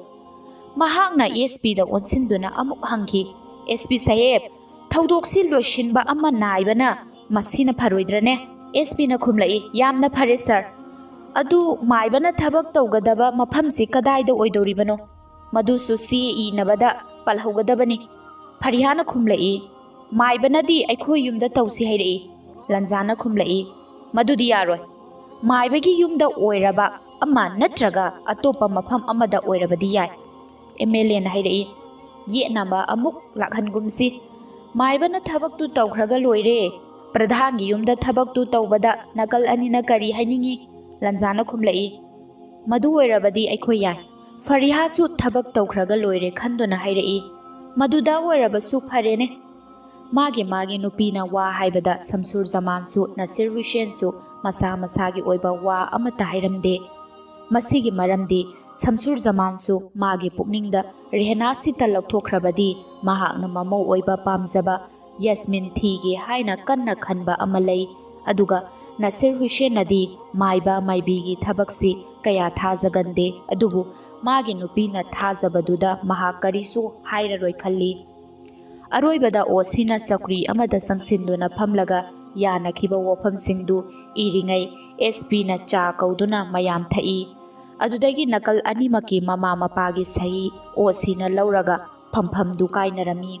ꯃꯍꯥꯛꯅ ꯑꯦꯁ ꯄꯤꯗ ꯑꯣꯟꯁꯤꯟꯗꯨꯅ ꯑꯃꯨꯛ ꯍꯪꯈꯤ, "ꯑꯦꯁ ꯄꯤ ꯁꯥꯍꯦꯕ, ꯊꯧꯗꯣꯛꯁꯤ ꯂꯣꯏꯁꯤꯟꯕ ꯑꯃ ꯅꯥꯏꯕꯅ ꯃꯁꯤꯅ ꯐꯔꯣꯏꯗ꯭ꯔꯅꯦ?" ꯑꯦꯁ ꯄꯤꯅ ꯈꯨꯝꯂꯛꯏ, "ꯌꯥꯝꯅ ꯐꯔꯦ ꯁꯥꯔ꯫ ꯑꯗꯨ ꯃꯥꯏꯕꯅ ꯊꯕꯛ ꯇꯧꯒꯗꯕ ꯃꯐꯝꯁꯤ ꯀꯗꯥꯏꯗ ꯑꯣꯏꯗꯧꯔꯤꯕꯅꯣ? ꯃꯗꯨꯁꯨ ꯆꯦ ꯏꯅꯕꯗ ꯄꯜꯍꯧꯒꯗꯕꯅꯤ꯫" ꯐꯔꯤꯍꯥꯅ ꯈꯨꯝꯂꯛꯏ, "ꯃꯥꯏꯕꯅꯗꯤ ꯑꯩꯈꯣꯏ ꯌꯨꯝꯗ ꯇꯧꯁꯤ ꯍꯥꯏꯔꯛꯏ꯫" ꯂꯟꯖꯥꯅ ꯈꯨꯝꯂꯛꯏ, "ꯃꯗꯨꯗꯤ ꯌꯥꯔꯣꯏ꯫ ꯃꯥꯏꯕꯒꯤ ꯌꯨꯝꯗ ꯑꯣꯏꯔꯕ ꯑꯃ ꯅꯠꯇ꯭ꯔꯒ ꯑꯇꯣꯞꯄ ꯃꯐꯝ ꯑꯃꯗ ꯑꯣꯏꯔꯕꯗꯤ ꯌꯥꯏ꯫" ꯑꯦꯝ ꯑꯦꯜ ꯑꯦꯅ ꯍꯥꯏꯔꯛꯏ, "ꯌꯦꯠꯅꯕ ꯑꯃꯨꯛ ꯂꯥꯛꯍꯟꯒꯨꯝꯁꯤ꯫ ꯃꯥꯏꯕꯅ ꯊꯕꯛꯇꯨ ꯇꯧꯈ꯭ꯔꯒ ꯂꯣꯏꯔꯦ꯫ ꯄ꯭ꯔꯙꯥꯟꯒꯤ ꯌꯨꯝꯗ ꯊꯕꯛꯇꯨ ꯇꯧꯕꯗ ꯅꯀꯜ ꯑꯅꯤꯅ ꯀꯔꯤ ꯍꯥꯏꯅꯤꯡꯏ?" ꯂꯟꯖꯥꯅ ꯈꯨꯝꯂꯛꯏ, "ꯃꯗꯨ ꯑꯣꯏꯔꯕꯗꯤ ꯑꯩꯈꯣꯏ ꯌꯥꯏ꯫" ꯐꯔꯤꯍꯥꯁꯨ ꯊꯕꯛ ꯇꯧꯈ꯭ꯔꯒ ꯂꯣꯏꯔꯦ ꯈꯟꯗꯨꯅ ꯍꯥꯏꯔꯛꯏ, "ꯃꯗꯨꯗ ꯑꯣꯏꯔꯕꯁꯨ ꯐꯔꯦꯅꯦ꯫" ꯃꯥꯒꯤ ꯃꯥꯒꯤ ꯅꯨꯄꯤꯅ ꯋꯥ ꯍꯥꯏꯕꯗ ꯁꯝꯁꯨꯔ ꯖꯃꯥꯟꯁꯨ ꯅꯁꯤꯔ ꯍꯨꯁꯦꯟꯁꯨ ꯃꯁꯥ ꯃꯁꯥꯒꯤ ꯑꯣꯏꯕ ꯋꯥ ꯑꯃꯠꯇ ꯍꯥꯏꯔꯝꯗꯦ꯫ ꯃꯁꯤꯒꯤ ꯃꯔꯝꯗꯤ ꯁꯝꯁꯨꯔ ꯖꯃꯥꯟꯁꯨ ꯃꯥꯒꯤ ꯄꯨꯛꯅꯤꯡꯗ ꯔꯦꯍꯅꯥꯁꯤꯇ ꯂꯧꯊꯣꯛꯈ꯭ꯔꯕꯗꯤ ꯃꯍꯥꯛꯅ ꯃꯃꯧ ꯑꯣꯏꯕ ꯄꯥꯝꯖꯕ ꯌꯥꯁꯃꯤꯟ ꯊꯤꯒꯦ ꯍꯥꯏꯅ ꯀꯟꯅ ꯈꯟꯕ ꯑꯃ ꯂꯩ꯫ ꯑꯗꯨꯒ ꯅꯁꯤꯔ ꯍꯨꯁꯦꯟꯅꯗꯤ ꯃꯥꯏꯕ ꯃꯥꯏꯕꯤꯒꯤ ꯊꯕꯛꯁꯤ ꯀꯌꯥ ꯊꯥꯖꯒꯟꯗꯦ, ꯑꯗꯨꯕꯨ ꯃꯥꯒꯤ ꯅꯨꯄꯤꯅ ꯊꯥꯖꯕꯗꯨꯗ ꯃꯍꯥꯛ ꯀꯔꯤꯁꯨ ꯍꯥꯏꯔꯔꯣꯏ ꯈꯜꯂꯤ꯫ ꯑꯔꯣꯏꯕꯗ ꯑꯣ ꯁꯤꯅ ꯆꯧꯀ꯭ꯔꯤ ꯑꯃꯗ ꯆꯪꯁꯤꯟꯗꯨꯅ ꯐꯝꯂꯒ ꯌꯥꯅꯈꯤꯕ ꯋꯥꯐꯝꯁꯤꯡꯗꯨ ꯏꯔꯤꯉꯩ ꯑꯦꯁ ꯄꯤꯅ ꯆꯥ ꯀꯧꯗꯨꯅ ꯃꯌꯥꯝ ꯊꯛꯏ꯫ ꯑꯗꯨꯗꯒꯤ ꯅꯀꯜ ꯑꯅꯤꯃꯛꯀꯤ ꯃꯃꯥ ꯃꯄꯥꯒꯤ ꯁꯍꯤ ꯑꯣ ꯁꯤꯅ ꯂꯧꯔꯒ ꯐꯝꯐꯝꯗꯨ ꯀꯥꯏꯅꯔꯝꯃꯤ꯫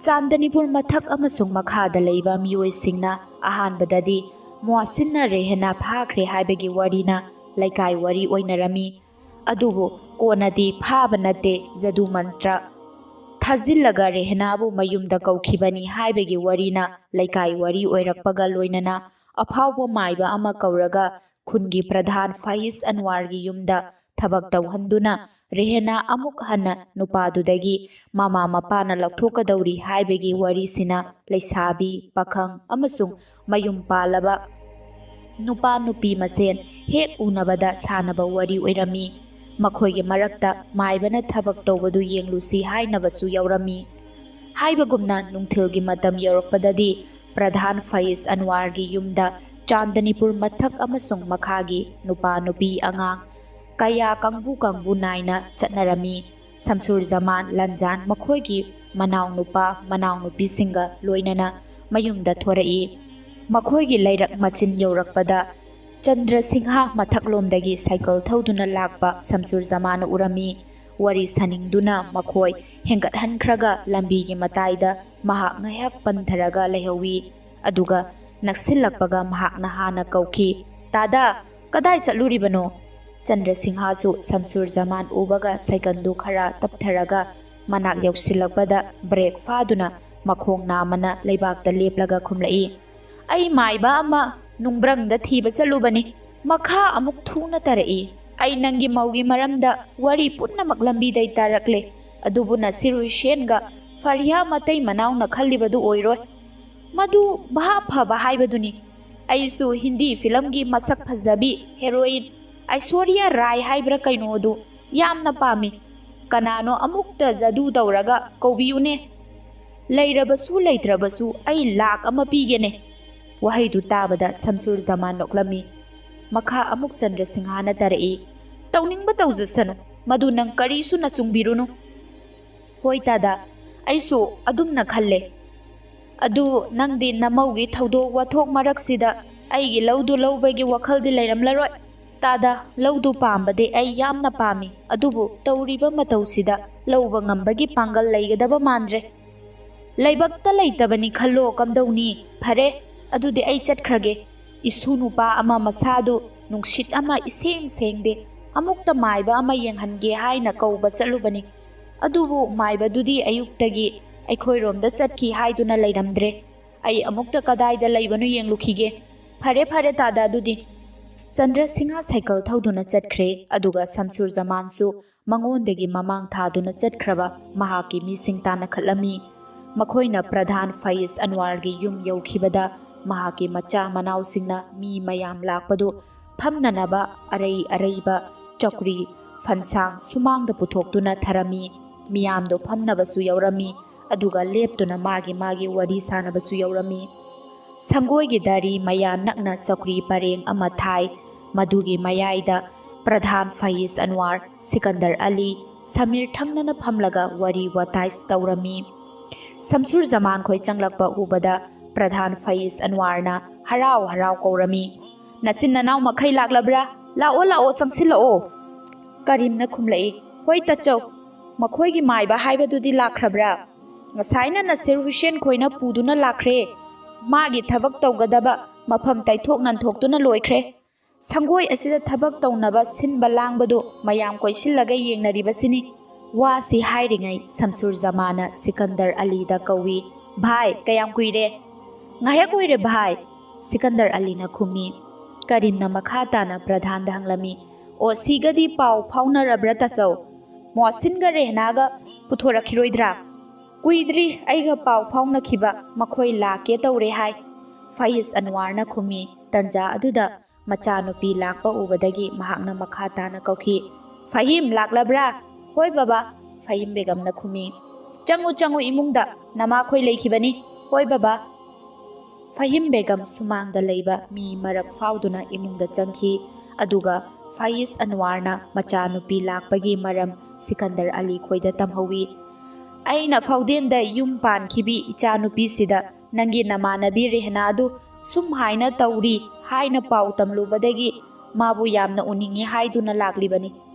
ꯆꯥꯟꯗꯅꯤꯄꯨꯔ ꯃꯊꯛ ꯑꯃꯁꯨꯡ ꯃꯈꯥꯗ ꯂꯩꯕ ꯃꯤꯑꯣꯏꯁꯤꯡꯅ ꯑꯍꯥꯟꯕꯗꯗꯤ ꯃꯣꯍꯁꯤꯟꯅ ꯔꯦꯍꯅꯥ ꯐꯥꯈ꯭ꯔꯦ ꯍꯥꯏꯕꯒꯤ ꯋꯥꯔꯤꯅ ꯂꯩꯀꯥꯏ ꯋꯥꯔꯤ ꯑꯣꯏꯅꯔꯝꯃꯤ꯫ ꯑꯗꯨꯕꯨ ꯀꯣꯟꯅꯗꯤ ꯐꯥꯕ ꯅꯠꯇꯦ, ꯖꯗꯨ ꯃꯟꯇ꯭ꯔ ꯊꯥꯖꯤꯜꯂꯒ ꯔꯦꯍꯅꯥꯕꯨ ꯃꯌꯨꯝꯗ ꯀꯧꯈꯤꯕꯅꯤ ꯍꯥꯏꯕꯒꯤ ꯋꯥꯔꯤꯅ ꯂꯩꯀꯥꯏ ꯋꯥꯔꯤ ꯑꯣꯏꯔꯛꯄꯒ ꯂꯣꯏꯅꯅ ꯑꯐꯥꯎꯕ ꯃꯥꯏꯕ ꯑꯃ ꯀꯧꯔꯒ ꯈꯨꯟꯒꯤ ꯄ꯭ꯔꯙꯥꯟ ꯐꯥꯏꯖ ꯑꯟꯋꯥꯔꯒꯤ ꯌꯨꯝꯗ ꯊꯕꯛ ꯇꯧꯍꯟꯗꯨꯅ ꯔꯦꯍꯅꯥ ꯑꯃꯨꯛ ꯍꯟꯅ ꯅꯨꯄꯥꯗꯨꯗꯒꯤ ꯃꯃꯥ ꯃꯄꯥꯅ ꯂꯧꯊꯣꯛꯀꯗꯧꯔꯤ ꯍꯥꯏꯕꯒꯤ ꯋꯥꯔꯤꯁꯤꯅ ꯂꯩꯁꯥꯕꯤ, ꯄꯥꯈꯪ ꯑꯃꯁꯨꯡ ꯃꯌꯨꯝ ꯄꯥꯜꯂꯕ ꯅꯨꯄꯥ ꯅꯨꯄꯤ ꯃꯁꯦꯟ ꯍꯦꯛ ꯎꯅꯕꯗ ꯁꯥꯟꯅꯕ ꯋꯥꯔꯤ ꯑꯣꯏꯔꯝꯃꯤ꯫ ꯃꯈꯣꯏꯒꯤ ꯃꯔꯛꯇ ꯃꯥꯏꯕꯅ ꯊꯕꯛ ꯇꯧꯕꯗꯨ ꯌꯦꯡꯂꯨꯁꯤ ꯍꯥꯏꯅꯕꯁꯨ ꯌꯥꯎꯔꯝꯃꯤ꯫ ꯍꯥꯏꯕꯒꯨꯝꯅ ꯅꯨꯡꯊꯤꯜꯒꯤ ꯃꯇꯝ ꯌꯧꯔꯛꯄꯗꯗꯤ ꯄ꯭ꯔꯙꯥꯟ ꯐꯥꯏꯖ ꯑꯟꯋꯥꯔꯒꯤ ꯌꯨꯝꯗ ꯆꯥꯟꯗꯅꯤꯄꯨꯔ ꯃꯊꯛ ꯑꯃꯁꯨꯡ ꯃꯈꯥꯒꯤ ꯅꯨꯄꯥ ꯅꯨꯄꯤ ꯑꯉꯥꯡ ꯀꯌꯥ ꯀꯥꯡꯕꯨ ꯀꯥꯡꯕꯨ ꯅꯥꯏꯅ ꯆꯠꯅꯔꯝꯃꯤ꯫ ꯁꯝꯁꯨꯔ ꯖꯃꯥꯟ ꯂꯟꯖꯥꯟ ꯃꯈꯣꯏꯒꯤ ꯃꯅꯥꯎꯅꯨꯄꯥ ꯃꯅꯥꯎꯅꯨꯄꯤꯁꯤꯡꯒ ꯂꯣꯏꯅꯅ ꯃꯌꯨꯝꯗ ꯊꯣꯔꯛꯏ꯫ ꯃꯈꯣꯏꯒꯤ ꯂꯩꯔꯛ ꯃꯆꯤꯟ ꯌꯧꯔꯛꯄꯗ ꯆꯟꯗ꯭ꯔ ꯁꯤꯡꯍ ꯃꯊꯛꯂꯣꯝꯗꯒꯤ ꯁꯥꯏꯀꯜ ꯊꯧꯗꯨꯅ ꯂꯥꯛꯄ ꯁꯝꯁꯨꯔ ꯖꯃꯥꯟꯅ ꯎꯔꯝꯃꯤ꯫ ꯋꯥꯔꯤ ꯁꯥꯅꯤꯡꯗꯨꯅ ꯃꯈꯣꯏ ꯍꯦꯟꯒꯠꯍꯟꯈ꯭ꯔꯒ ꯂꯝꯕꯤꯒꯤ ꯃꯇꯥꯏꯗ ꯃꯍꯥꯛ ꯉꯥꯏꯍꯥꯛ ꯄꯟꯊꯔꯒ ꯂꯩꯍꯧꯏ꯫ ꯑꯗꯨꯒ ꯅꯛꯁꯤꯜꯂꯛꯄꯒ ꯃꯍꯥꯛꯅ ꯍꯥꯟꯅ ꯀꯧꯈꯤ, "ꯇꯥꯗꯥ, ꯀꯗꯥꯏ ꯆꯠꯂꯨꯔꯤꯕꯅꯣ?" ꯆꯟꯗ꯭ꯔ ꯁꯤꯡꯍꯁꯨ ꯁꯝꯁꯨꯔ ꯖꯃꯥꯟ ꯎꯕꯒ ꯁꯥꯏꯀꯜꯗꯨ ꯈꯔ ꯇꯞꯊꯔꯒ ꯃꯅꯥꯛ ꯌꯧꯁꯤꯜꯂꯛꯄꯗ ꯕ꯭ꯔꯦꯛ ꯐꯥꯗꯨꯅ ꯃꯈꯣꯡ ꯅꯥꯝꯃꯅ ꯂꯩꯕꯥꯛꯇ ꯂꯦꯞꯂꯒ ꯈꯨꯝꯂꯛꯏ, "ꯑꯩ ꯃꯥꯏꯕ ꯑꯃ ꯅꯨꯡꯕ꯭ꯔꯪꯗ ꯊꯤꯕ ꯆꯠꯂꯨꯕꯅꯤ꯫ ꯃꯈꯥ ꯑꯃꯨꯛ ꯊꯨꯅ ꯇꯥꯔꯛꯏ꯫ ꯑꯩ ꯅꯪꯒꯤ ꯃꯧꯒꯤ ꯃꯔꯝꯗ ꯋꯥꯔꯤ ꯄꯨꯝꯅꯃꯛ ꯂꯝꯕꯤꯗꯩ ꯇꯥꯔꯛꯂꯦ꯫ ꯑꯗꯨꯕꯨ ꯅꯁꯤꯔ ꯍꯨꯁꯦꯟꯒ ꯐꯔꯤꯌꯥ ꯃꯇꯩ ꯃꯅꯥꯎꯅ ꯈꯜꯂꯤꯕꯗꯨ ꯑꯣꯏꯔꯣꯏ꯫ ꯃꯗꯨ ꯚꯥꯞ ꯐꯕ ꯍꯥꯏꯕꯗꯨꯅꯤ꯫ ꯑꯩꯁꯨ ꯍꯤꯟꯗꯤ ꯐꯤꯂꯝꯒꯤ ꯃꯁꯛ ꯐꯖꯕꯤ ꯍꯦꯔꯣꯏꯟ ꯑꯥꯏꯁꯣꯔꯤꯌꯥ ꯔꯥꯏ ꯍꯥꯏꯕ꯭ꯔꯥ ꯀꯩꯅꯣꯗꯨ ꯌꯥꯝꯅ ꯄꯥꯝꯃꯤ꯫ ꯀꯅꯥꯅꯣ ꯑꯃꯨꯛꯇ ꯖꯗꯨ ꯇꯧꯔꯒ ꯀꯧꯕꯤꯌꯨꯅꯦ꯫ ꯂꯩꯔꯕꯁꯨ ꯂꯩꯇ꯭ꯔꯕꯁꯨ ꯑꯩ ꯂꯥꯛ ꯑꯃ ꯄꯤꯒꯦꯅꯦ꯫" ꯋꯥꯍꯩꯗꯨ ꯇꯥꯕꯗ ꯁꯝꯁꯨꯔ ꯖꯃꯥꯟ ꯅꯣꯛꯂꯝꯃꯤ꯫ ꯃꯈꯥ ꯑꯃꯨꯛ ꯆꯟꯗ꯭ꯔ ꯁꯤꯡꯍꯥꯅ ꯇꯥꯔꯛꯏ, "ꯇꯧꯅꯤꯡꯕ ꯇꯧꯖꯁꯅꯨ, ꯃꯗꯨ ꯅꯪ ꯀꯔꯤꯁꯨ ꯅꯆꯨꯡꯕꯤꯔꯨꯅꯨ꯫" "ꯍꯣꯏ ꯇꯥꯗ, ꯑꯩꯁꯨ ꯑꯗꯨꯝꯅ ꯈꯜꯂꯦ꯫ ꯑꯗꯨ ꯅꯪꯗꯤ ꯅꯃꯧꯒꯤ ꯊꯧꯗꯣꯛ ꯋꯥꯊꯣꯛ ꯃꯔꯛꯁꯤꯗ ꯑꯩꯒꯤ ꯂꯧꯗꯨ ꯂꯧꯕꯒꯤ ꯋꯥꯈꯜꯗꯤ ꯂꯩꯔꯝꯂꯔꯣꯏ꯫" "ꯇꯥꯗ, ꯂꯧꯗꯨ ꯄꯥꯝꯕꯗꯤ ꯑꯩ ꯌꯥꯝꯅ ꯄꯥꯝꯃꯤ, ꯑꯗꯨꯕꯨ ꯇꯧꯔꯤꯕ ꯃꯇꯧꯁꯤꯗ ꯂꯧꯕ ꯉꯝꯕꯒꯤ ꯄꯥꯡꯒꯜ ꯂꯩꯒꯗꯕ ꯃꯥꯟꯗ꯭ꯔꯦ꯫" "ꯂꯥꯏꯕꯛꯇ ꯂꯩꯇꯕꯅꯤ ꯈꯜꯂꯣ, ꯀꯝꯗꯧꯅꯤ? ꯐꯔꯦ, ꯑꯗꯨꯗꯤ ꯑꯩ ꯆꯠꯈ꯭ꯔꯒꯦ꯫ ꯏꯁꯨ ꯅꯨꯄꯥ ꯑꯃ ꯃꯁꯥꯗꯨ ꯅꯨꯡꯁꯤꯠ ꯑꯃ ꯏꯁꯦꯡ ꯁꯦꯡꯗꯦ, ꯑꯃꯨꯛꯇ ꯃꯥꯏꯕ ꯑꯃ ꯌꯦꯡꯍꯟꯒꯦ ꯍꯥꯏꯅ ꯀꯧꯕ ꯆꯠꯂꯨꯕꯅꯤ꯫ ꯑꯗꯨꯕꯨ ꯃꯥꯏꯕꯗꯨꯗꯤ ꯑꯌꯨꯛꯇꯒꯤ ꯑꯩꯈꯣꯏꯔꯣꯝꯗ ꯆꯠꯈꯤ ꯍꯥꯏꯗꯨꯅ ꯂꯩꯔꯝꯗ꯭ꯔꯦ꯫ ꯑꯩ ꯑꯃꯨꯛꯇ ꯀꯗꯥꯏꯗ ꯂꯩꯕꯅꯣ ꯌꯦꯡꯂꯨꯈꯤꯒꯦ꯫ ꯐꯔꯦ, ꯐꯔꯦ ꯇꯥꯗ, ꯑꯗꯨꯗꯤ꯫" ꯆꯟꯗ꯭ꯔ ꯁꯤꯡꯍ ꯁꯥꯏꯀꯜ ꯊꯧꯗꯨꯅ ꯆꯠꯈ꯭ꯔꯦ, ꯑꯗꯨꯒ ꯁꯝꯁꯨꯔ ꯖꯃꯥꯟꯁꯨ ꯃꯉꯣꯟꯗꯒꯤ ꯃꯃꯥꯡ ꯊꯥꯗꯨꯅ ꯆꯠꯈ꯭ꯔꯕ ꯃꯍꯥꯛꯀꯤ ꯃꯤꯁꯤꯡ ꯇꯥꯟꯅꯈꯠꯂꯝꯃꯤ꯫ ꯃꯈꯣꯏꯅ ꯄ꯭ꯔꯙꯥꯟ ꯐꯌꯤꯖ ꯑꯟꯋꯥꯔꯒꯤ ꯌꯨꯝ ꯌꯧꯈꯤꯕꯗ ꯃꯍꯥꯛꯀꯤ ꯃꯆꯥ ꯃꯅꯥꯎꯁꯤꯡꯅ ꯃꯤ ꯃꯌꯥꯝ ꯂꯥꯛꯄꯗꯨ ꯐꯝꯅꯅꯕ ꯑꯔꯩ ꯑꯔꯩꯕ ꯆꯧꯀ꯭ꯔꯤ, ꯐꯟꯁꯥꯡ ꯁꯨꯃꯥꯡꯗ ꯄꯨꯊꯣꯛꯇꯨꯅ ꯊꯔꯝꯃꯤ꯫ ꯃꯤꯌꯥꯝꯗꯣ ꯐꯝꯅꯕꯁꯨ ꯌꯥꯎꯔꯝꯃꯤ, ꯑꯗꯨꯒ ꯂꯦꯞꯇꯨꯅ ꯃꯥꯒꯤ ꯃꯥꯒꯤ ꯋꯥꯔꯤ ꯁꯥꯅꯕꯁꯨ ꯌꯥꯎꯔꯝꯃꯤ꯫ ꯁꯪꯒꯣꯏꯒꯤ ꯗꯥꯔꯤ ꯃꯌꯥ ꯅꯛꯅ ꯆꯧꯀ꯭ꯔꯤ ꯄꯔꯦꯡ ꯑꯃ ꯊꯥꯏ꯫ ꯃꯗꯨꯒꯤ ꯃꯌꯥꯏꯗ ꯄ꯭ꯔꯙꯥꯟ ꯐꯌꯤꯖ ꯑꯟꯋꯥꯔ, ꯁꯤꯀꯟꯗꯔ ꯑꯂꯤ, ꯁꯃꯤꯔ ꯊꯪꯅꯅ ꯐꯝꯂꯒ ꯋꯥꯔꯤ ꯋꯥꯇꯥꯏ ꯇꯧꯔꯝꯃꯤ꯫ ꯁꯝꯁꯨꯔ ꯖꯃꯥꯟ ꯈꯣꯏ ꯆꯪꯂꯛꯄ ꯎꯕꯗ ꯄ꯭ꯔꯙꯥꯟ ꯐꯌꯤꯖ ꯑꯟꯋꯥꯔꯅ ꯍꯔꯥꯎ ꯍꯔꯥꯎ ꯀꯧꯔꯝꯃꯤ, "ꯅꯆꯤꯟ ꯅꯅꯥꯎ ꯃꯈꯩ ꯂꯥꯛꯂꯕ꯭ꯔꯥ? ꯂꯥꯛꯑꯣ, ꯂꯥꯛꯑꯣ, ꯆꯪꯁꯤꯜꯂꯛꯑꯣ꯫" ꯀꯔꯤꯝꯅ ꯈꯨꯝꯂꯛꯏ, "ꯍꯣꯏ ꯇꯥꯆꯧ, ꯃꯈꯣꯏꯒꯤ ꯃꯥꯏꯕ ꯍꯥꯏꯕꯗꯨꯗꯤ ꯂꯥꯛꯈ꯭ꯔꯕ꯭ꯔꯥ?" "ꯉꯁꯥꯏꯅ ꯅꯁꯤꯔ ꯍꯨꯁꯦꯟ ꯈꯣꯏꯅ ꯄꯨꯗꯨꯅ ꯂꯥꯛꯈ꯭ꯔꯦ꯫ ꯃꯥꯒꯤ ꯊꯕꯛ ꯇꯧꯒꯗꯕ ꯃꯐꯝ ꯇꯩꯊꯣꯛ ꯅꯟꯊꯣꯛꯇꯨꯅ ꯂꯣꯏꯈ꯭ꯔꯦ꯫ ꯁꯪꯒꯣꯏ ꯑꯁꯤꯗ ꯊꯕꯛ ꯇꯧꯅꯕ ꯁꯤꯟꯕ ꯂꯥꯡꯕꯗꯨ ꯃꯌꯥꯝ ꯀꯣꯏꯁꯤꯜꯂꯒ ꯌꯦꯡꯅꯔꯤꯕꯁꯤꯅꯤ꯫" ꯋꯥꯁꯤ ꯍꯥꯏꯔꯤꯉꯩ ꯁꯝꯁꯨꯔ ꯖꯃꯥꯅ ꯁꯤꯀꯟꯗꯔ ꯑꯂꯤꯗ ꯀꯧꯏ, "ꯚꯥꯏ, ꯀꯌꯥꯝ ꯀꯨꯏꯔꯦ?" "ꯉꯥꯏꯍꯥꯛ ꯑꯣꯏꯔꯦ ꯚꯥꯏ," ꯁꯤꯀꯟꯗꯔ ꯑꯂꯤꯅ ꯈꯨꯝꯃꯤ꯫ ꯀꯔꯤꯝꯅ ꯃꯈꯥ ꯇꯥꯅ ꯄ꯭ꯔꯙꯥꯟꯗ ꯍꯪꯂꯝꯃꯤ, "ꯑꯣ ꯁꯤꯒꯗꯤ ꯄꯥꯎ ꯐꯥꯎꯅꯔꯕ꯭ꯔꯥ ꯇꯥꯆꯧ? ꯃꯣꯍꯁꯤꯟꯒ ꯔꯦꯍꯅꯥꯒ ꯄꯨꯊꯣꯔꯛꯈꯤꯔꯣꯏꯗ꯭ꯔꯥ?" "ꯀꯨꯏꯗ꯭ꯔꯤ ꯑꯩꯒ ꯄꯥꯎ ꯐꯥꯎꯅꯈꯤꯕ, ꯃꯈꯣꯏ ꯂꯥꯛꯀꯦ ꯇꯧꯔꯦ ꯍꯥꯏ," ꯐꯌꯤꯖ ꯑꯟꯋꯥꯔꯅ ꯈꯨꯝꯃꯤ꯫ ꯇꯟꯖꯥ ꯑꯗꯨꯗ ꯃꯆꯥꯅꯨꯄꯤ ꯂꯥꯛꯄ ꯎꯕꯗꯒꯤ ꯃꯍꯥꯛꯅ ꯃꯈꯥ ꯇꯥꯅ ꯀꯧꯈꯤ, "ꯐꯍꯤꯝ, ꯂꯥꯛꯂꯕ꯭ꯔꯥ?" "ꯍꯣꯏ ꯕꯕꯥ," ꯐꯍꯤꯝ ꯕꯦꯒꯝꯅ ꯈꯨꯝꯃꯤ꯫ "ꯆꯪꯉꯨ, ꯆꯪꯉꯨ, ꯏꯃꯨꯡꯗ ꯅꯃꯥꯈꯣꯏ ꯂꯩꯈꯤꯕꯅꯤ꯫" "ꯍꯣꯏ ꯕꯕꯥ꯫" ꯐꯍꯤꯝ ꯕꯦꯒꯝ ꯁꯨꯃꯥꯡꯗ ꯂꯩꯕ ꯃꯤ ꯃꯔꯛ ꯐꯥꯎꯗꯨꯅ ꯏꯃꯨꯡꯗ ꯆꯪꯈꯤ꯫ ꯑꯗꯨꯒ ꯐꯌꯤꯖ ꯑꯟꯋꯥꯔꯅ ꯃꯆꯥꯅꯨꯄꯤ ꯂꯥꯛꯄꯒꯤ ꯃꯔꯝ ꯁꯤꯀꯟꯗꯔ ꯑꯂꯤ ꯈꯣꯏꯗ ꯇꯝꯍꯧꯏ꯫ "ꯑꯩꯅ ꯐꯥꯎꯗꯦꯟꯗ ꯌꯨꯝ ꯄꯥꯟꯈꯤꯕꯤ ꯏꯆꯥꯅꯨꯄꯤꯁꯤꯗ ꯅꯪꯒꯤ ꯅꯃꯥꯟꯅꯕꯤ ꯔꯦꯍꯅꯥꯗꯨ ꯁꯨꯝ ꯍꯥꯏꯅ ꯇꯧꯔꯤ ꯍꯥꯏꯅ ꯄꯥꯎ ꯇꯝꯂꯨꯕꯗꯒꯤ ꯃꯥꯕꯨ ꯌꯥꯝꯅ ꯎꯅꯤꯡꯉꯤ ꯍꯥꯏꯗꯨꯅ ꯂꯥꯛꯂꯤꯕꯅꯤ꯫"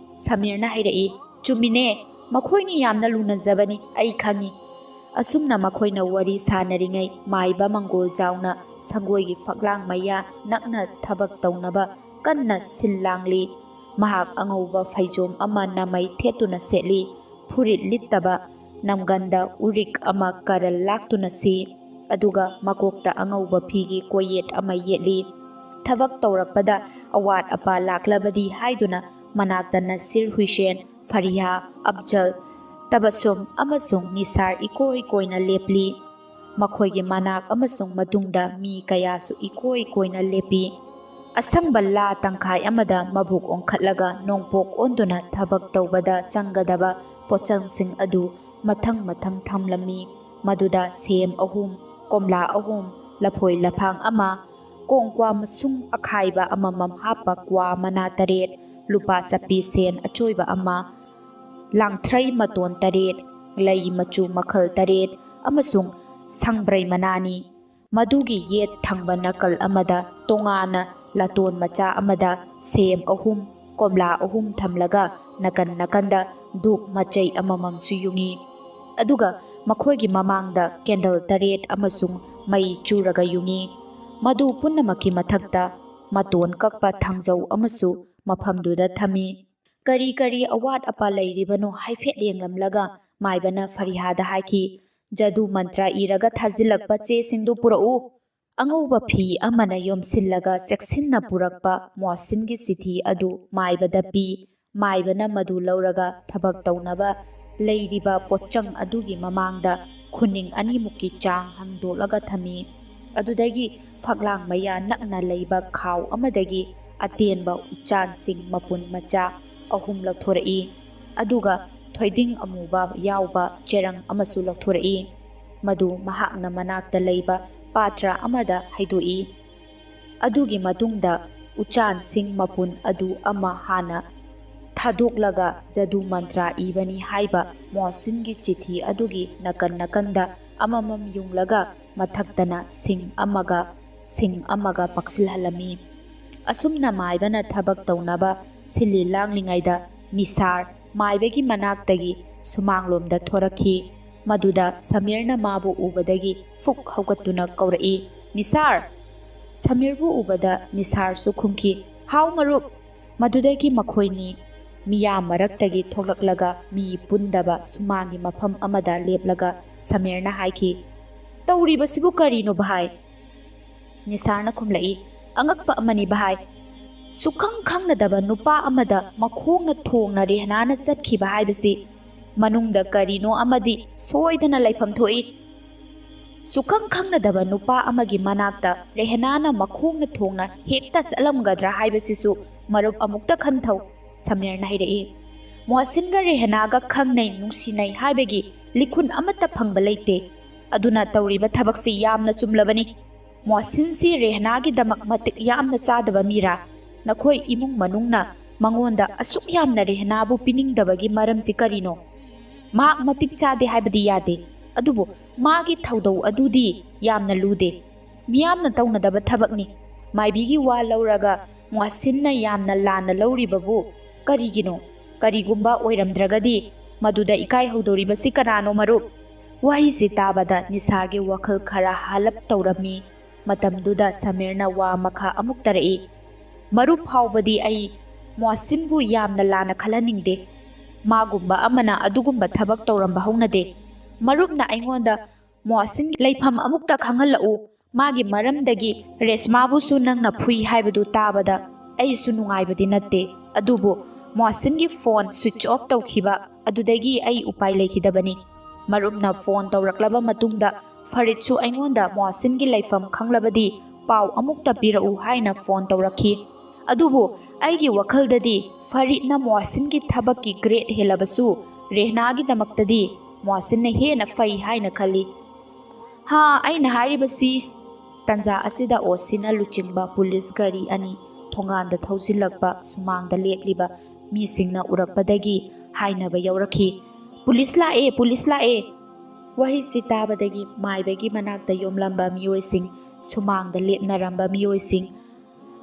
ꯁꯃꯤꯔꯅ ꯍꯥꯏꯔꯛꯏ, "ꯆꯨꯝꯃꯤꯅꯦ, ꯃꯈꯣꯏꯅꯤ ꯌꯥꯝꯅ ꯂꯨꯅꯖꯕꯅꯤ, ꯑꯩ ꯈꯪꯉꯤ꯫" ꯑꯁꯨꯝꯅ ꯃꯈꯣꯏꯅ ꯋꯥꯔꯤ ꯁꯥꯅꯔꯤꯉꯩ ꯃꯥꯏꯕ ꯃꯪꯒꯣꯜ ꯖꯥꯎꯅ ꯁꯪꯒꯣꯏꯒꯤ ꯐꯛꯂꯥꯡ ꯃꯌꯥ ꯅꯛꯅ ꯊꯕꯛ ꯇꯧꯅꯕ ꯀꯟꯅ ꯁꯤꯜ ꯂꯥꯡꯂꯤ꯫ ꯃꯍꯥꯛ ꯑꯉꯧꯕ ꯐꯩꯖꯣꯝ ꯑꯃ ꯅꯃꯩ ꯊꯦꯠꯇꯨꯅ ꯁꯦꯠꯂꯤ꯫ ꯐꯨꯔꯤꯠ ꯂꯤꯠꯇꯕ ꯅꯝꯒꯟꯗ ꯎꯔꯤꯛ ꯑꯃ ꯀꯔꯜ ꯂꯥꯛꯇꯨꯅ ꯁꯤ꯫ ꯑꯗꯨꯒ ꯃꯀꯣꯛꯇ ꯑꯉꯧꯕ ꯐꯤꯒꯤ ꯀꯣꯌꯦꯠ ꯑꯃ ꯌꯦꯠꯂꯤ꯫ ꯊꯕꯛ ꯇꯧꯔꯛꯄꯗ ꯑꯋꯥꯠ ꯑꯄꯥ ꯂꯥꯛꯂꯕꯗꯤ ꯍꯥꯏꯗꯨꯅ ꯃꯅꯥꯛꯇ ꯅꯁꯤꯔ ꯍꯨꯏꯁꯦꯟ, ꯐꯔꯤꯍꯥ, ꯑꯐꯖꯜ, ꯇꯕꯁꯨꯝ ꯑꯃꯁꯨꯡ ꯅꯤꯁꯥꯔ ꯏꯀꯣꯏ ꯀꯣꯏꯅ ꯂꯦꯞꯂꯤ꯫ ꯃꯈꯣꯏꯒꯤ ꯃꯅꯥꯛ ꯑꯃꯁꯨꯡ ꯃꯇꯨꯡꯗ ꯃꯤ ꯀꯌꯥꯁꯨ ꯏꯀꯣꯏ ꯀꯣꯏꯅ ꯂꯦꯞꯄꯤ꯫ ꯑꯁꯪꯕ ꯂꯥ ꯇꯪꯈꯥꯏ ꯑꯃꯗ ꯃꯕꯨꯛ ꯑꯣꯟꯈꯠꯂꯒ ꯅꯣꯡꯄꯣꯛ ꯑꯣꯟꯗꯨꯅ ꯊꯕꯛ ꯇꯧꯕꯗ ꯆꯪꯒꯗꯕ ꯄꯣꯠꯆꯪꯁꯤꯡ ꯑꯗꯨ ꯃꯊꯪ ꯃꯊꯪ ꯊꯝꯂꯝꯃꯤ꯫ ꯃꯗꯨꯗ ꯁꯦꯝ ꯑꯍꯨꯝ, ꯀꯣꯝꯂꯥ ꯑꯍꯨꯝ, ꯂꯐꯣꯏ ꯂꯐꯥꯡ ꯑꯃ, ꯀꯣꯡꯀ꯭ꯋꯥ ꯃꯁꯨꯡ ꯑꯈꯥꯏꯕ ꯑꯃꯃꯝ ꯍꯥꯞꯄ ꯀ꯭ꯋꯥ ꯃꯅꯥ ꯇꯔꯦꯠ, ꯂꯨꯄꯥ ꯆꯠꯄꯤ ꯁꯦꯟ ꯑꯆꯣꯏꯕ ꯑꯃ, ꯂꯥꯡꯊ꯭ꯔꯩ ꯃꯇꯣꯟ ꯇꯔꯦꯠ, ꯂꯩ ꯃꯆꯨ ꯃꯈꯜ ꯇꯔꯦꯠ ꯑꯃꯁꯨꯡ ꯁꯪꯕ꯭ꯔꯩ ꯃꯅꯥꯅꯤ꯫ ꯃꯗꯨꯒꯤ ꯌꯦꯠ ꯊꯪꯕ ꯅꯥꯀꯜ ꯑꯃꯗ ꯇꯣꯉꯥꯟꯅ ꯂꯥꯇꯣꯟ ꯃꯆꯥ ꯑꯃꯗ ꯁꯦꯝ ꯑꯍꯨꯝ, ꯀꯣꯝꯂꯥ ꯑꯍꯨꯝ ꯊꯝꯂꯒ ꯅꯥꯀꯟ ꯅꯥꯀꯟꯗ ꯙꯨꯞ ꯃꯆꯩ ꯑꯃꯃꯝꯁꯨ ꯌꯨꯡꯏ꯫ ꯑꯗꯨꯒ ꯃꯈꯣꯏꯒꯤ ꯃꯃꯥꯡꯗ ꯀꯦꯟꯗꯜ ꯇꯔꯦꯠ ꯑꯃꯁꯨꯡ ꯃꯩ ꯆꯨꯔꯒ ꯌꯨꯡꯏ꯫ ꯃꯗꯨ ꯄꯨꯝꯅꯃꯛꯀꯤ ꯃꯊꯛꯇ ꯃꯇꯣꯟ ꯀꯛꯄ ꯊꯥꯡꯖꯧ ꯑꯃꯁꯨ ꯃꯐꯝꯗꯨꯗ ꯊꯝꯃꯤ꯫ ꯀꯔꯤ ꯀꯔꯤ ꯑꯋꯥꯠ ꯑꯄꯥ ꯂꯩꯔꯤꯕꯅꯣ ꯍꯥꯏꯐꯦꯠ ꯌꯦꯡꯂꯝꯂꯒ ꯃꯥꯏꯕꯅ ꯐꯔꯤꯍꯥꯗ ꯍꯥꯏꯈꯤ, "ꯖꯗꯨ ꯃꯟꯇ꯭ꯔ ꯏꯔꯒ ꯊꯥꯖꯤꯜꯂꯛꯄ ꯆꯦꯁꯤꯡꯗꯨ ꯄꯨꯔꯛꯎ꯫" ꯑꯉꯧꯕ ꯐꯤ ꯑꯃꯅ ꯌꯣꯝꯁꯤꯜꯂꯒ ꯆꯦꯛꯁꯤꯟꯅ ꯄꯨꯔꯛꯄ ꯃꯣꯍꯁꯤꯟꯒꯤ ꯆꯤꯊꯤ ꯑꯗꯨ ꯃꯥꯏꯕꯗ ꯄꯤ꯫ ꯃꯥꯏꯕꯅ ꯃꯗꯨ ꯂꯧꯔꯒ ꯊꯕꯛ ꯇꯧꯅꯕ ꯂꯩꯔꯤꯕ ꯄꯣꯠꯆꯪ ꯑꯗꯨꯒꯤ ꯃꯃꯥꯡꯗ ꯈꯨꯅꯤꯡ ꯑꯅꯤꯃꯨꯛꯀꯤ ꯆꯥꯡ ꯍꯥꯡꯗꯣꯛꯂꯒ ꯊꯝꯃꯤ꯫ ꯑꯗꯨꯗꯒꯤ ꯐꯛꯂꯥꯡ ꯃꯌꯥ ꯅꯛꯅ ꯂꯩꯕ ꯈꯥꯎ ꯑꯃꯗꯒꯤ ꯑꯇꯦꯟꯕ ꯎꯆꯥꯟꯁꯤꯡ ꯃꯄꯨꯟ ꯃꯆꯥ ꯑꯍꯨꯝ ꯂꯧꯊꯣꯔꯛꯏ꯫ ꯑꯗꯨꯒ ꯊꯣꯏꯗꯤꯡ ꯑꯃꯨꯕ ꯌꯥꯎꯕ ꯆꯦꯔꯪ ꯑꯃꯁꯨ ꯂꯧꯊꯣꯔꯛꯏ꯫ ꯃꯗꯨ ꯃꯍꯥꯛꯅ ꯃꯅꯥꯛꯇ ꯂꯩꯕ ꯄꯥꯇ꯭ꯔ ꯑꯃꯗ ꯍꯩꯗꯣꯛꯏ꯫ ꯑꯗꯨꯒꯤ ꯃꯇꯨꯡꯗ ꯎꯆꯥꯟꯁꯤꯡ ꯃꯄꯨꯟ ꯑꯗꯨ ꯑꯃ ꯍꯥꯟꯅ ꯊꯥꯗꯣꯛꯂꯒ ꯖꯗꯨ ꯃꯟꯇ꯭ꯔ ꯏꯕꯅꯤ ꯍꯥꯏꯕ ꯃꯣꯍꯁꯤꯟꯒꯤ ꯆꯤꯊꯤ ꯑꯗꯨꯒꯤ ꯅꯥꯀꯟ ꯅꯥꯀꯟꯗ ꯑꯃꯃꯝ ꯌꯨꯡꯂꯒ ꯃꯊꯛꯇꯅ ꯁꯤꯡ ꯑꯃꯒ ꯁꯤꯡ ꯑꯃꯒ ꯄꯛꯁꯤꯜꯍꯜꯂꯝꯃꯤ꯫ ꯑꯁꯨꯝꯅ ꯃꯥꯏꯕꯅ ꯊꯕꯛ ꯇꯧꯅꯕ ꯁꯤꯜꯂꯤ ꯂꯥꯡꯂꯤꯉꯩꯗ ꯅꯤꯁꯥꯔ ꯃꯥꯏꯕꯒꯤ ꯃꯅꯥꯛꯇꯒꯤ ꯁꯨꯃꯥꯡꯂꯣꯝꯗ ꯊꯣꯔꯛꯈꯤ꯫ ꯃꯗꯨꯗ ꯁꯃꯤꯔꯅ ꯃꯥꯕꯨ ꯎꯕꯗꯒꯤ ꯐꯨꯛ ꯍꯧꯒꯠꯇꯨꯅ ꯀꯧꯔꯛꯏ, "ꯅꯤꯁꯥꯔ!" ꯁꯃꯤꯔꯕꯨ ꯎꯕꯗ ꯅꯤꯁꯥꯔꯁꯨ ꯈꯨꯝꯈꯤ, "ꯍꯥꯎ ꯃꯔꯨꯞ!" ꯃꯗꯨꯗꯒꯤ ꯃꯈꯣꯏꯅꯤ ꯃꯤꯌꯥꯝ ꯃꯔꯛꯇꯒꯤ ꯊꯣꯛꯂꯛꯂꯒ ꯃꯤ ꯄꯨꯟꯗꯕ ꯁꯨꯃꯥꯡꯒꯤ ꯃꯐꯝ ꯑꯃꯗ ꯂꯦꯞꯂꯒ ꯁꯃꯤꯔꯅ ꯍꯥꯏꯈꯤ, "ꯇꯧꯔꯤꯕꯁꯤꯕꯨ ꯀꯔꯤꯅꯣ ꯚꯥꯏ?" ꯅꯤꯁꯥꯔꯅ ꯈꯨꯝꯂꯛꯏ, "ꯑꯉꯛꯄ ꯑꯃꯅꯤ ꯚꯥꯏ꯫ ꯁꯨꯈꯪ ꯈꯪꯅꯗꯕ ꯅꯨꯄꯥ ꯑꯃꯗ ꯃꯈꯣꯡꯅ ꯊꯣꯡꯅ ꯔꯦꯍꯅꯥꯅ ꯆꯠꯈꯤꯕ ꯍꯥꯏꯕꯁꯤ ꯃꯅꯨꯡꯗ ꯀꯔꯤꯅꯣ ꯑꯃꯗꯤ ꯁꯣꯏꯗꯅ ꯂꯩꯐꯝ ꯊꯣꯛꯏ꯫ ꯁꯨꯈꯪ ꯈꯪꯅꯗꯕ ꯅꯨꯄꯥ ꯑꯃꯒꯤ ꯃꯅꯥꯛꯇ ꯔꯦꯍꯅꯥꯅ ꯃꯈꯣꯡꯅ ꯊꯣꯡꯅ ꯍꯦꯛꯇ ꯆꯠꯂꯝꯒꯗ꯭ꯔꯥ ꯍꯥꯏꯕꯁꯤꯁꯨ ꯃꯔꯨꯞ ꯑꯃꯨꯛꯇ ꯈꯟꯊꯧ꯫" ꯁꯃꯤꯔꯅ ꯍꯥꯏꯔꯛꯏ, "ꯃꯣꯍꯁꯤꯟꯒ ꯔꯦꯍꯅꯥꯒ ꯈꯪꯅꯩ ꯅꯨꯡꯁꯤꯅꯩ ꯍꯥꯏꯕꯒꯤ ꯂꯤꯈꯨꯟ ꯑꯃꯠꯇ ꯐꯪꯕ ꯂꯩꯇꯦ꯫ ꯑꯗꯨꯅ ꯇꯧꯔꯤꯕ ꯊꯕꯛꯁꯤ ꯌꯥꯝꯅ ꯆꯨꯝꯂꯕꯅꯤ꯫ ꯃꯣꯍꯁꯤꯟꯁꯤ ꯔꯦꯍꯅꯥꯒꯤꯗꯃꯛ ꯃꯇꯤꯛ ꯌꯥꯝꯅ ꯆꯥꯗꯕ ꯃꯤꯔꯥ? ꯅꯈꯣꯏ ꯏꯃꯨꯡ ꯃꯅꯨꯡꯅ ꯃꯉꯣꯟꯗ ꯑꯁꯨꯛ ꯌꯥꯝꯅ ꯔꯦꯍꯅꯥꯕꯨ ꯄꯤꯅꯤꯡꯗꯕꯒꯤ ꯃꯔꯝꯁꯤ ꯀꯔꯤꯅꯣ? ꯃꯍꯥꯛ ꯃꯇꯤꯛ ꯆꯥꯗꯦ ꯍꯥꯏꯕꯗꯤ ꯌꯥꯗꯦ, ꯑꯗꯨꯕꯨ ꯃꯥꯒꯤ ꯊꯧꯗꯧ ꯑꯗꯨꯗꯤ ꯌꯥꯝꯅ ꯂꯨꯗꯦ꯫ ꯃꯤꯌꯥꯝꯅ ꯇꯧꯅꯗꯕ ꯊꯕꯛꯅꯤ꯫ ꯃꯥꯏꯕꯤꯒꯤ ꯋꯥ ꯂꯧꯔꯒ ꯃꯣꯍꯁꯤꯟꯅ ꯌꯥꯝꯅ ꯂꯥꯟꯅ ꯂꯧꯔꯤꯕꯕꯨ ꯀꯔꯤꯒꯤꯅꯣ? ꯀꯔꯤꯒꯨꯝꯕ ꯑꯣꯏꯔꯝꯗ꯭ꯔꯒꯗꯤ ꯃꯗꯨꯗ ꯏꯀꯥꯏ ꯍꯧꯗꯧꯔꯤꯕꯁꯤ ꯀꯅꯥꯅꯣ, ꯃꯔꯨꯞ? ꯋꯥꯍꯩꯁꯤ ꯇꯥꯕꯗ ꯅꯤꯁꯥꯔꯒꯤ ꯋꯥꯈꯜ ꯈꯔ ꯍꯥꯂꯞ ꯇꯧꯔꯝꯃꯤ꯫ ꯃꯇꯝꯗꯨꯗ ꯁꯃꯤꯔꯅ ꯋꯥ ꯃꯈꯥ ꯑꯃꯨꯛ ꯇꯥꯔꯛꯏ, "ꯃꯔꯨꯞ ꯐꯥꯎꯕꯗꯤ ꯑꯩ ꯃꯣꯍꯁꯤꯟꯕꯨ ꯌꯥꯝꯅ ꯂꯥꯟꯅ ꯈꯜꯍꯟꯅꯤꯡꯗꯦ꯫ ꯃꯥꯒꯨꯝꯕ ꯑꯃꯅ ꯑꯗꯨꯒꯨꯝꯕ ꯊꯕꯛ ꯇꯧꯔꯝꯕ ꯍꯧꯅꯗꯦ꯫ ꯃꯔꯨꯞꯅ ꯑꯩꯉꯣꯟꯗ ꯃꯣꯍꯁꯤꯟꯒꯤ ꯂꯩꯐꯝ ꯑꯃꯨꯛꯇ ꯈꯪꯍꯜꯂꯛꯎ꯫ ꯃꯥꯒꯤ ꯃꯔꯝꯗꯒꯤ ꯔꯦꯁꯃꯥꯕꯨꯁꯨ ꯅꯪꯅ ꯐꯨꯏ ꯍꯥꯏꯕꯗꯨ ꯇꯥꯕꯗ ꯑꯩꯁꯨ ꯅꯨꯡꯉꯥꯏꯕꯗꯤ ꯅꯠꯇꯦ꯫ ꯑꯗꯨꯕꯨ ꯃꯣꯍꯁꯤꯟꯒꯤ ꯐꯣꯟ ꯁ꯭ꯋꯤꯆ ꯑꯣꯐ ꯇꯧꯈꯤꯕ ꯑꯗꯨꯗꯒꯤ ꯑꯩ ꯎꯄꯥꯏ ꯂꯩꯈꯤꯗꯕꯅꯤ꯫ ꯃꯔꯨꯞꯅ ꯐꯣꯟ ꯇꯧꯔꯛꯂꯕ ꯃꯇꯨꯡꯗ ꯐꯔꯤꯠꯁꯨ ꯑꯩꯉꯣꯟꯗ ꯃꯣꯍꯁꯤꯟꯒꯤ ꯂꯩꯐꯝ ꯈꯪꯂꯕꯗꯤ ꯄꯥꯎ ꯑꯃꯨꯛꯇ ꯄꯤꯔꯛꯎ ꯍꯥꯏꯅ ꯐꯣꯟ ꯇꯧꯔꯛꯈꯤ꯫ ꯑꯗꯨꯕꯨ ꯑꯩꯒꯤ ꯋꯥꯈꯜꯗꯗꯤ ꯐꯔꯤꯠꯅ ꯃꯣꯍꯁꯤꯟꯒꯤ ꯊꯕꯛꯀꯤ ꯒ꯭ꯔꯦꯗ ꯍꯦꯜꯂꯕꯁꯨ ꯔꯦꯍꯅꯥꯒꯤꯗꯃꯛꯇꯗꯤ ꯃꯣꯍꯁꯤꯟꯅ ꯍꯦꯟꯅ ꯐꯩ ꯍꯥꯏꯅ ꯈꯜꯂꯤ꯫ ꯍꯥ, ꯑꯩꯅ ꯍꯥꯏꯔꯤꯕꯁꯤ"꯫ ꯇꯟꯖꯥ ꯑꯁꯤꯗ ꯑꯣꯁꯤꯅ ꯂꯨꯆꯤꯡꯕ ꯄꯨꯂꯤꯁ ꯒꯥꯔꯤ ꯑꯅꯤ ꯊꯣꯡꯒꯥꯟꯗ ꯊꯧꯖꯤꯜꯂꯛꯄ ꯁꯨꯃꯥꯡꯗ ꯂꯦꯞꯂꯤꯕ ꯃꯤꯁꯤꯡꯅ ꯎꯔꯛꯄꯗꯒꯤ ꯍꯥꯏꯅꯕ ꯌꯥꯎꯔꯛꯈꯤ, "ꯄꯨꯂꯤꯁ ꯂꯥꯛꯑꯦ, ꯄꯨꯂꯤꯁ ꯂꯥꯛꯑꯦ!" ꯋꯥꯍꯩꯁꯤ ꯇꯥꯕꯗꯒꯤ ꯃꯥꯏꯕꯒꯤ ꯃꯅꯥꯛꯇ ꯌꯣꯝꯂꯝꯕ ꯃꯤꯑꯣꯏꯁꯤꯡ ꯁꯨꯃꯥꯡꯗ ꯂꯦꯞꯅꯔꯝꯕ ꯃꯤꯑꯣꯏꯁꯤꯡ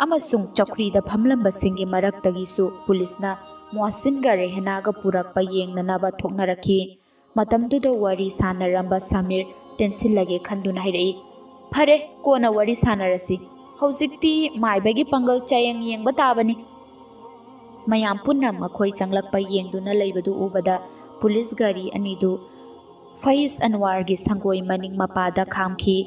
ꯑꯃꯁꯨꯡ ꯆꯧꯀ꯭ꯔꯤꯗ ꯐꯝꯂꯝꯕꯁꯤꯡꯒꯤ ꯃꯔꯛꯇꯒꯤꯁꯨ ꯄꯨꯂꯤꯁꯅ ꯃꯣꯍꯁꯤꯟꯒ ꯔꯦꯍꯅꯥꯒ ꯄꯨꯔꯛꯄ ꯌꯦꯡꯅꯅꯕ ꯊꯣꯛꯅꯔꯛꯈꯤ꯫ ꯃꯇꯝꯗꯨꯗ ꯋꯥꯔꯤ ꯁꯥꯟꯅꯔꯝꯕ ꯁꯃꯤꯔ ꯇꯦꯟꯁꯤꯜꯂꯒꯦ ꯈꯟꯗꯨꯅ ꯍꯥꯏꯔꯛꯏ, "ꯐꯔꯦ, ꯀꯣꯟꯅ ꯋꯥꯔꯤ ꯁꯥꯟꯅꯔꯁꯤ꯫ ꯍꯧꯖꯤꯛꯇꯤ ꯃꯥꯏꯕꯒꯤ ꯄꯥꯡꯒꯜ ꯆꯥꯌꯦꯡ ꯌꯦꯡꯕ ꯇꯥꯕꯅꯤ"꯫ ꯃꯌꯥꯝ ꯄꯨꯟꯅ ꯃꯈꯣꯏ ꯆꯪꯂꯛꯄ ꯌꯦꯡꯗꯨꯅ ꯂꯩꯕꯗꯨ ꯎꯕꯗ ꯄꯨꯂꯤꯁ ꯒꯥꯔꯤ ꯑꯅꯤꯗꯨ ꯐꯩꯁ ꯑꯟꯋꯥꯔꯒꯤ ꯁꯪꯒꯣꯏ ꯃꯅꯤꯡ ꯃꯄꯥꯗ ꯈꯥꯝꯈꯤ꯫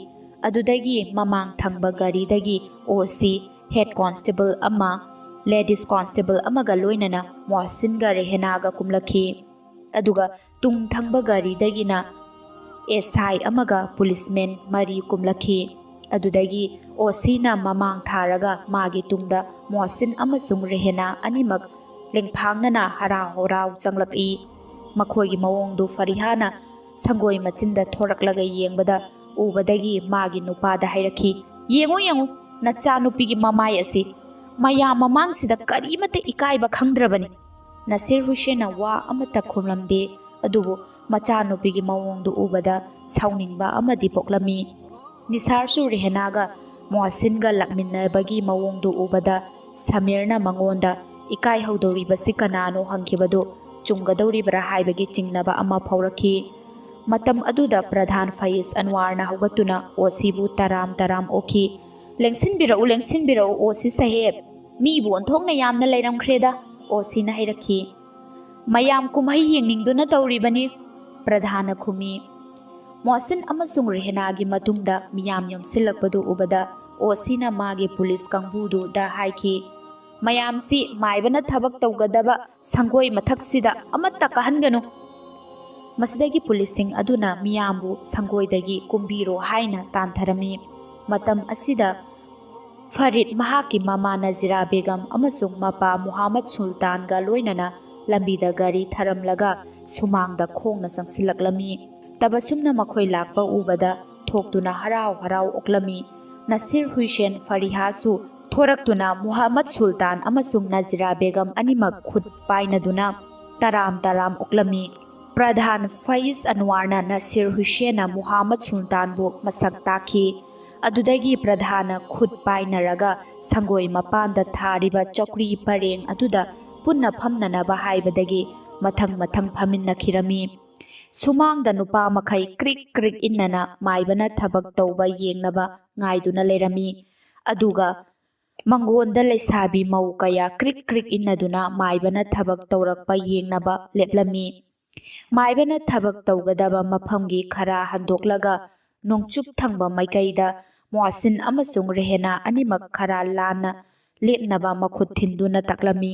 ꯑꯗꯨꯗꯒꯤ ꯃꯃꯥꯡ ꯊꯪꯕ ꯒꯥꯔꯤꯗꯒꯤ ꯑꯣ ꯁꯤ, ꯍꯦꯗ ꯀꯣꯟꯁꯇꯦꯕꯜ ꯑꯃ, ꯂꯦꯗꯤꯁ ꯀꯣꯟꯁꯇꯦꯕꯜ ꯑꯃꯒ ꯂꯣꯏꯅꯅ ꯃꯣꯍꯁꯤꯟꯒ ꯔꯦꯍꯦꯅꯥꯒ ꯀꯨꯝꯂꯛꯈꯤ꯫ ꯑꯗꯨꯒ ꯇꯨꯡ ꯊꯪꯕ ꯒꯥꯔꯤꯗꯒꯤꯅ ꯑꯦꯁ ꯑꯥꯏ ꯑꯃꯒ ꯄꯨꯂꯤꯁꯃꯦꯟ ꯃꯔꯤ ꯀꯨꯝꯂꯛꯈꯤ꯫ ꯑꯗꯨꯗꯒꯤ ꯑꯣ ꯁꯤꯅ ꯃꯃꯥꯡ ꯊꯥꯔꯒ ꯃꯥꯒꯤ ꯇꯨꯡꯗ ꯃꯣꯍꯁꯤꯟ ꯑꯃꯁꯨꯡ ꯔꯦꯍꯦꯅꯥ ꯑꯅꯤꯃꯛ ꯂꯦꯡꯐꯥꯡꯅꯅ ꯍꯔꯥꯎ ꯍꯔꯥꯎ ꯆꯪꯂꯛꯏ꯫ ꯃꯈꯣꯏꯒꯤ ꯃꯑꯣꯡꯗꯨ ꯐꯔꯤꯍꯥꯅ ꯁꯪꯒꯣꯏ ꯃꯆꯤꯟꯗ ꯊꯣꯔꯛꯂꯒ ꯌꯦꯡꯕꯗ ꯎꯕꯗꯒꯤ ꯃꯥꯒꯤ ꯅꯨꯄꯥꯗ ꯍꯥꯏꯔꯛꯈꯤ, "ꯌꯦꯡꯉꯨ, ꯌꯦꯡꯉꯨ, ꯅꯆꯥꯅꯨꯄꯤꯒꯤ ꯃꯃꯥꯏ ꯑꯁꯤ꯫ ꯃꯌꯥꯝ ꯃꯃꯥꯡꯁꯤꯗ ꯀꯔꯤꯃꯠꯇ ꯏꯀꯥꯏꯕ ꯈꯪꯗ꯭ꯔꯕꯅꯤ꯫" ꯅꯁꯤꯔ ꯍꯨꯁꯦꯟꯅ ꯋꯥ ꯑꯃꯠꯇ ꯈꯨꯝꯂꯝꯗꯦ, ꯑꯗꯨꯕꯨ ꯃꯆꯥꯅꯨꯄꯤꯒꯤ ꯃꯑꯣꯡꯗꯨ ꯎꯕꯗ ꯁꯥꯎꯅꯤꯡꯕ ꯑꯃꯗꯤ ꯄꯣꯛꯂꯝꯃꯤ꯫ ꯅꯤꯁꯥꯔꯁꯨ ꯔꯦꯍꯅꯥꯒ ꯃꯣꯍꯁꯤꯟꯒ ꯂꯥꯛꯃꯤꯟꯅꯕꯒꯤ ꯃꯑꯣꯡꯗꯨ ꯎꯕꯗ ꯁꯃꯤꯔꯅ ꯃꯉꯣꯟꯗ, "ꯏꯀꯥꯏꯍꯧꯗꯧꯔꯤꯕꯁꯤ ꯀꯅꯥꯅꯣ?" ꯍꯪꯈꯤꯕꯗꯨ ꯆꯨꯝꯒꯗꯧꯔꯤꯕ꯭ꯔꯥ ꯍꯥꯏꯕꯒꯤ ꯆꯤꯡꯅꯕ ꯑꯃ ꯐꯥꯎꯔꯛꯈꯤ꯫ ꯃꯇꯝ ꯑꯗꯨꯗ ꯄ꯭ꯔꯙꯥꯟ ꯐꯌꯤꯁ ꯑꯟꯋꯥꯔꯅ ꯍꯧꯒꯠꯇꯨꯅ ꯑꯣꯁꯤꯕꯨ ꯇꯔꯥꯝ ꯇꯔꯥꯝ ꯑꯣꯛꯈꯤ꯫ "ꯂꯦꯡꯁꯤꯟꯕꯤꯔꯛꯎ, ꯂꯦꯡꯁꯤꯟꯕꯤꯔꯛꯎ, ꯑꯣꯁꯤ ꯁꯥꯍꯦꯕ꯫ ꯃꯤꯕꯨ ꯑꯣꯟꯊꯣꯛꯅ ꯌꯥꯝꯅ ꯂꯩꯔꯝꯈ꯭ꯔꯦꯗ," ꯑꯣꯁꯤꯅ ꯍꯥꯏꯔꯛꯈꯤ꯫ "ꯃꯌꯥꯝ ꯀꯨꯝꯍꯩ ꯌꯦꯡꯅꯤꯡꯗꯨꯅ ꯇꯧꯔꯤꯕꯅꯤ," ꯄ꯭ꯔꯙꯥꯟꯅ ꯈꯨꯝꯃꯤ꯫ ꯃꯣꯍꯁꯤꯟ ꯑꯃꯁꯨꯡ ꯔꯦꯍꯅꯥꯒꯤ ꯃꯇꯨꯡꯗ ꯃꯤꯌꯥꯝ ꯌꯣꯝꯁꯤꯜꯂꯛꯄꯗꯨ ꯎꯕꯗ ꯑꯣꯁꯤꯅ ꯃꯥꯒꯤ ꯄꯨꯂꯤꯁ ꯀꯥꯡꯕꯨꯗꯨꯗ ꯍꯥꯏꯈꯤ, "ꯃꯌꯥꯝꯁꯤ ꯃꯥꯏꯕꯅ ꯊꯕꯛ ꯇꯧꯒꯗꯕ ꯁꯪꯒꯣꯏ ꯃꯊꯛꯁꯤꯗ ꯑꯃꯠꯇ ꯀꯥꯍꯟꯒꯅꯨ꯫" ꯃꯁꯤꯗꯒꯤ ꯄꯨꯂꯤꯁꯁꯤꯡ ꯑꯗꯨꯅ ꯃꯤꯌꯥꯝꯕꯨ ꯁꯪꯒꯣꯏꯗꯒꯤ ꯀꯨꯝꯕꯤꯔꯣ ꯍꯥꯏꯅ ꯇꯥꯟꯊꯔꯝꯃꯤ꯫ ꯃꯇꯝ ꯑꯁꯤꯗ ꯐꯔꯤꯗ ꯃꯍꯥꯛꯀꯤ ꯃꯃꯥ ꯅꯖꯤꯔꯥ ꯕꯦꯒꯝ ꯑꯃꯁꯨꯡ ꯃꯄꯥ ꯃꯨꯍꯝꯃꯗ ꯁꯨꯜꯇꯥꯟꯒ ꯂꯣꯏꯅꯅ ꯂꯝꯕꯤꯗ ꯒꯥꯔꯤ ꯊꯔꯝꯂꯒ ꯁꯨꯃꯥꯡꯗ ꯈꯣꯡꯅ ꯆꯪꯁꯤꯜꯂꯛꯂꯝꯃꯤ꯫ ꯇꯕꯁꯨꯝꯅ ꯃꯈꯣꯏ ꯂꯥꯛꯄ ꯎꯕꯗ ꯊꯣꯛꯇꯨꯅ ꯍꯔꯥꯎ ꯍꯔꯥꯎ ꯑꯣꯛꯂꯝꯃꯤ꯫ ꯅꯁꯤꯔ ꯍꯨꯏꯁꯦꯟ ꯐꯔꯤꯍꯥꯁꯨ ꯊꯣꯔꯛꯇꯨꯅ ꯃꯨꯍꯝꯃꯗ ꯁꯨꯜꯇꯥꯟ ꯑꯃꯁꯨꯡ ꯅꯖꯤꯔꯥ ꯕꯦꯒꯝ ꯑꯅꯤꯃꯛ ꯈꯨꯠ ꯄꯥꯏꯅꯗꯨꯅ ꯇꯔꯥꯝ ꯇꯔꯥꯝ ꯑꯣꯛꯂꯝꯃꯤ꯫ ꯄ꯭ꯔꯙꯥꯟ ꯐꯌꯤꯁ ꯑꯟꯋꯥꯔꯅ ꯅꯁꯤꯔ ꯍꯨꯏꯁꯦꯟꯅ ꯃꯨꯍꯝꯃꯗ ꯁꯨꯜꯇꯥꯟꯕꯨ ꯃꯁꯛ ꯇꯥꯛꯈꯤ꯫ ꯑꯗꯨꯗꯒꯤ ꯄ꯭ꯔꯙꯥꯟꯅ ꯈꯨꯠ ꯄꯥꯏꯅꯔꯒ ꯁꯪꯒꯣꯏ ꯃꯄꯥꯟꯗ ꯊꯥꯔꯤꯕ ꯆꯧꯀ꯭ꯔꯤ ꯄꯔꯦꯡ ꯑꯗꯨꯗ ꯄꯨꯟꯅ ꯐꯝꯅꯅꯕ ꯍꯥꯏꯕꯗꯒꯤ ꯃꯊꯪ ꯃꯊꯪ ꯐꯝꯃꯤꯟꯅꯈꯤꯔꯝꯃꯤ꯫ ꯁꯨꯃꯥꯡꯗ ꯅꯨꯄꯥ ꯃꯈꯩ ꯀ꯭ꯔꯤꯛ ꯀ꯭ꯔꯤꯛ ꯏꯟꯅꯅ ꯃꯥꯏꯕꯅ ꯊꯕꯛ ꯇꯧꯕ ꯌꯦꯡꯅꯕ ꯉꯥꯏꯗꯨꯅ ꯂꯩꯔꯝꯃꯤ꯫ ꯑꯗꯨꯒ ꯃꯪꯒꯣꯟꯗ ꯂꯩꯁꯥꯕꯤ ꯃꯧ ꯀꯌꯥ ꯀ꯭ꯔꯤꯛ ꯀ꯭ꯔꯤꯛ ꯏꯟꯅꯗꯨꯅ ꯃꯥꯏꯕꯅ ꯊꯕꯛ ꯇꯧꯔꯛꯄ ꯌꯦꯡꯅꯕ ꯂꯦꯞꯂꯝꯃꯤ꯫ ꯃꯥꯏꯕꯅ ꯊꯕꯛ ꯇꯧꯒꯗꯕ ꯃꯐꯝꯒꯤ ꯈꯔ ꯍꯟꯗꯣꯛꯂꯒ ꯅꯣꯡꯆꯨꯞ ꯊꯪꯕ ꯃꯥꯏꯀꯩꯗ ꯃꯣꯍꯁꯤꯟ ꯑꯃꯁꯨꯡ ꯔꯦꯍꯦꯅꯥ ꯑꯅꯤꯃꯛ ꯈꯔ ꯂꯥꯟꯅ ꯂꯦꯞꯅꯕ ꯃꯈꯨꯠ ꯊꯤꯟꯗꯨꯅ ꯇꯥꯛꯂꯝꯃꯤ꯫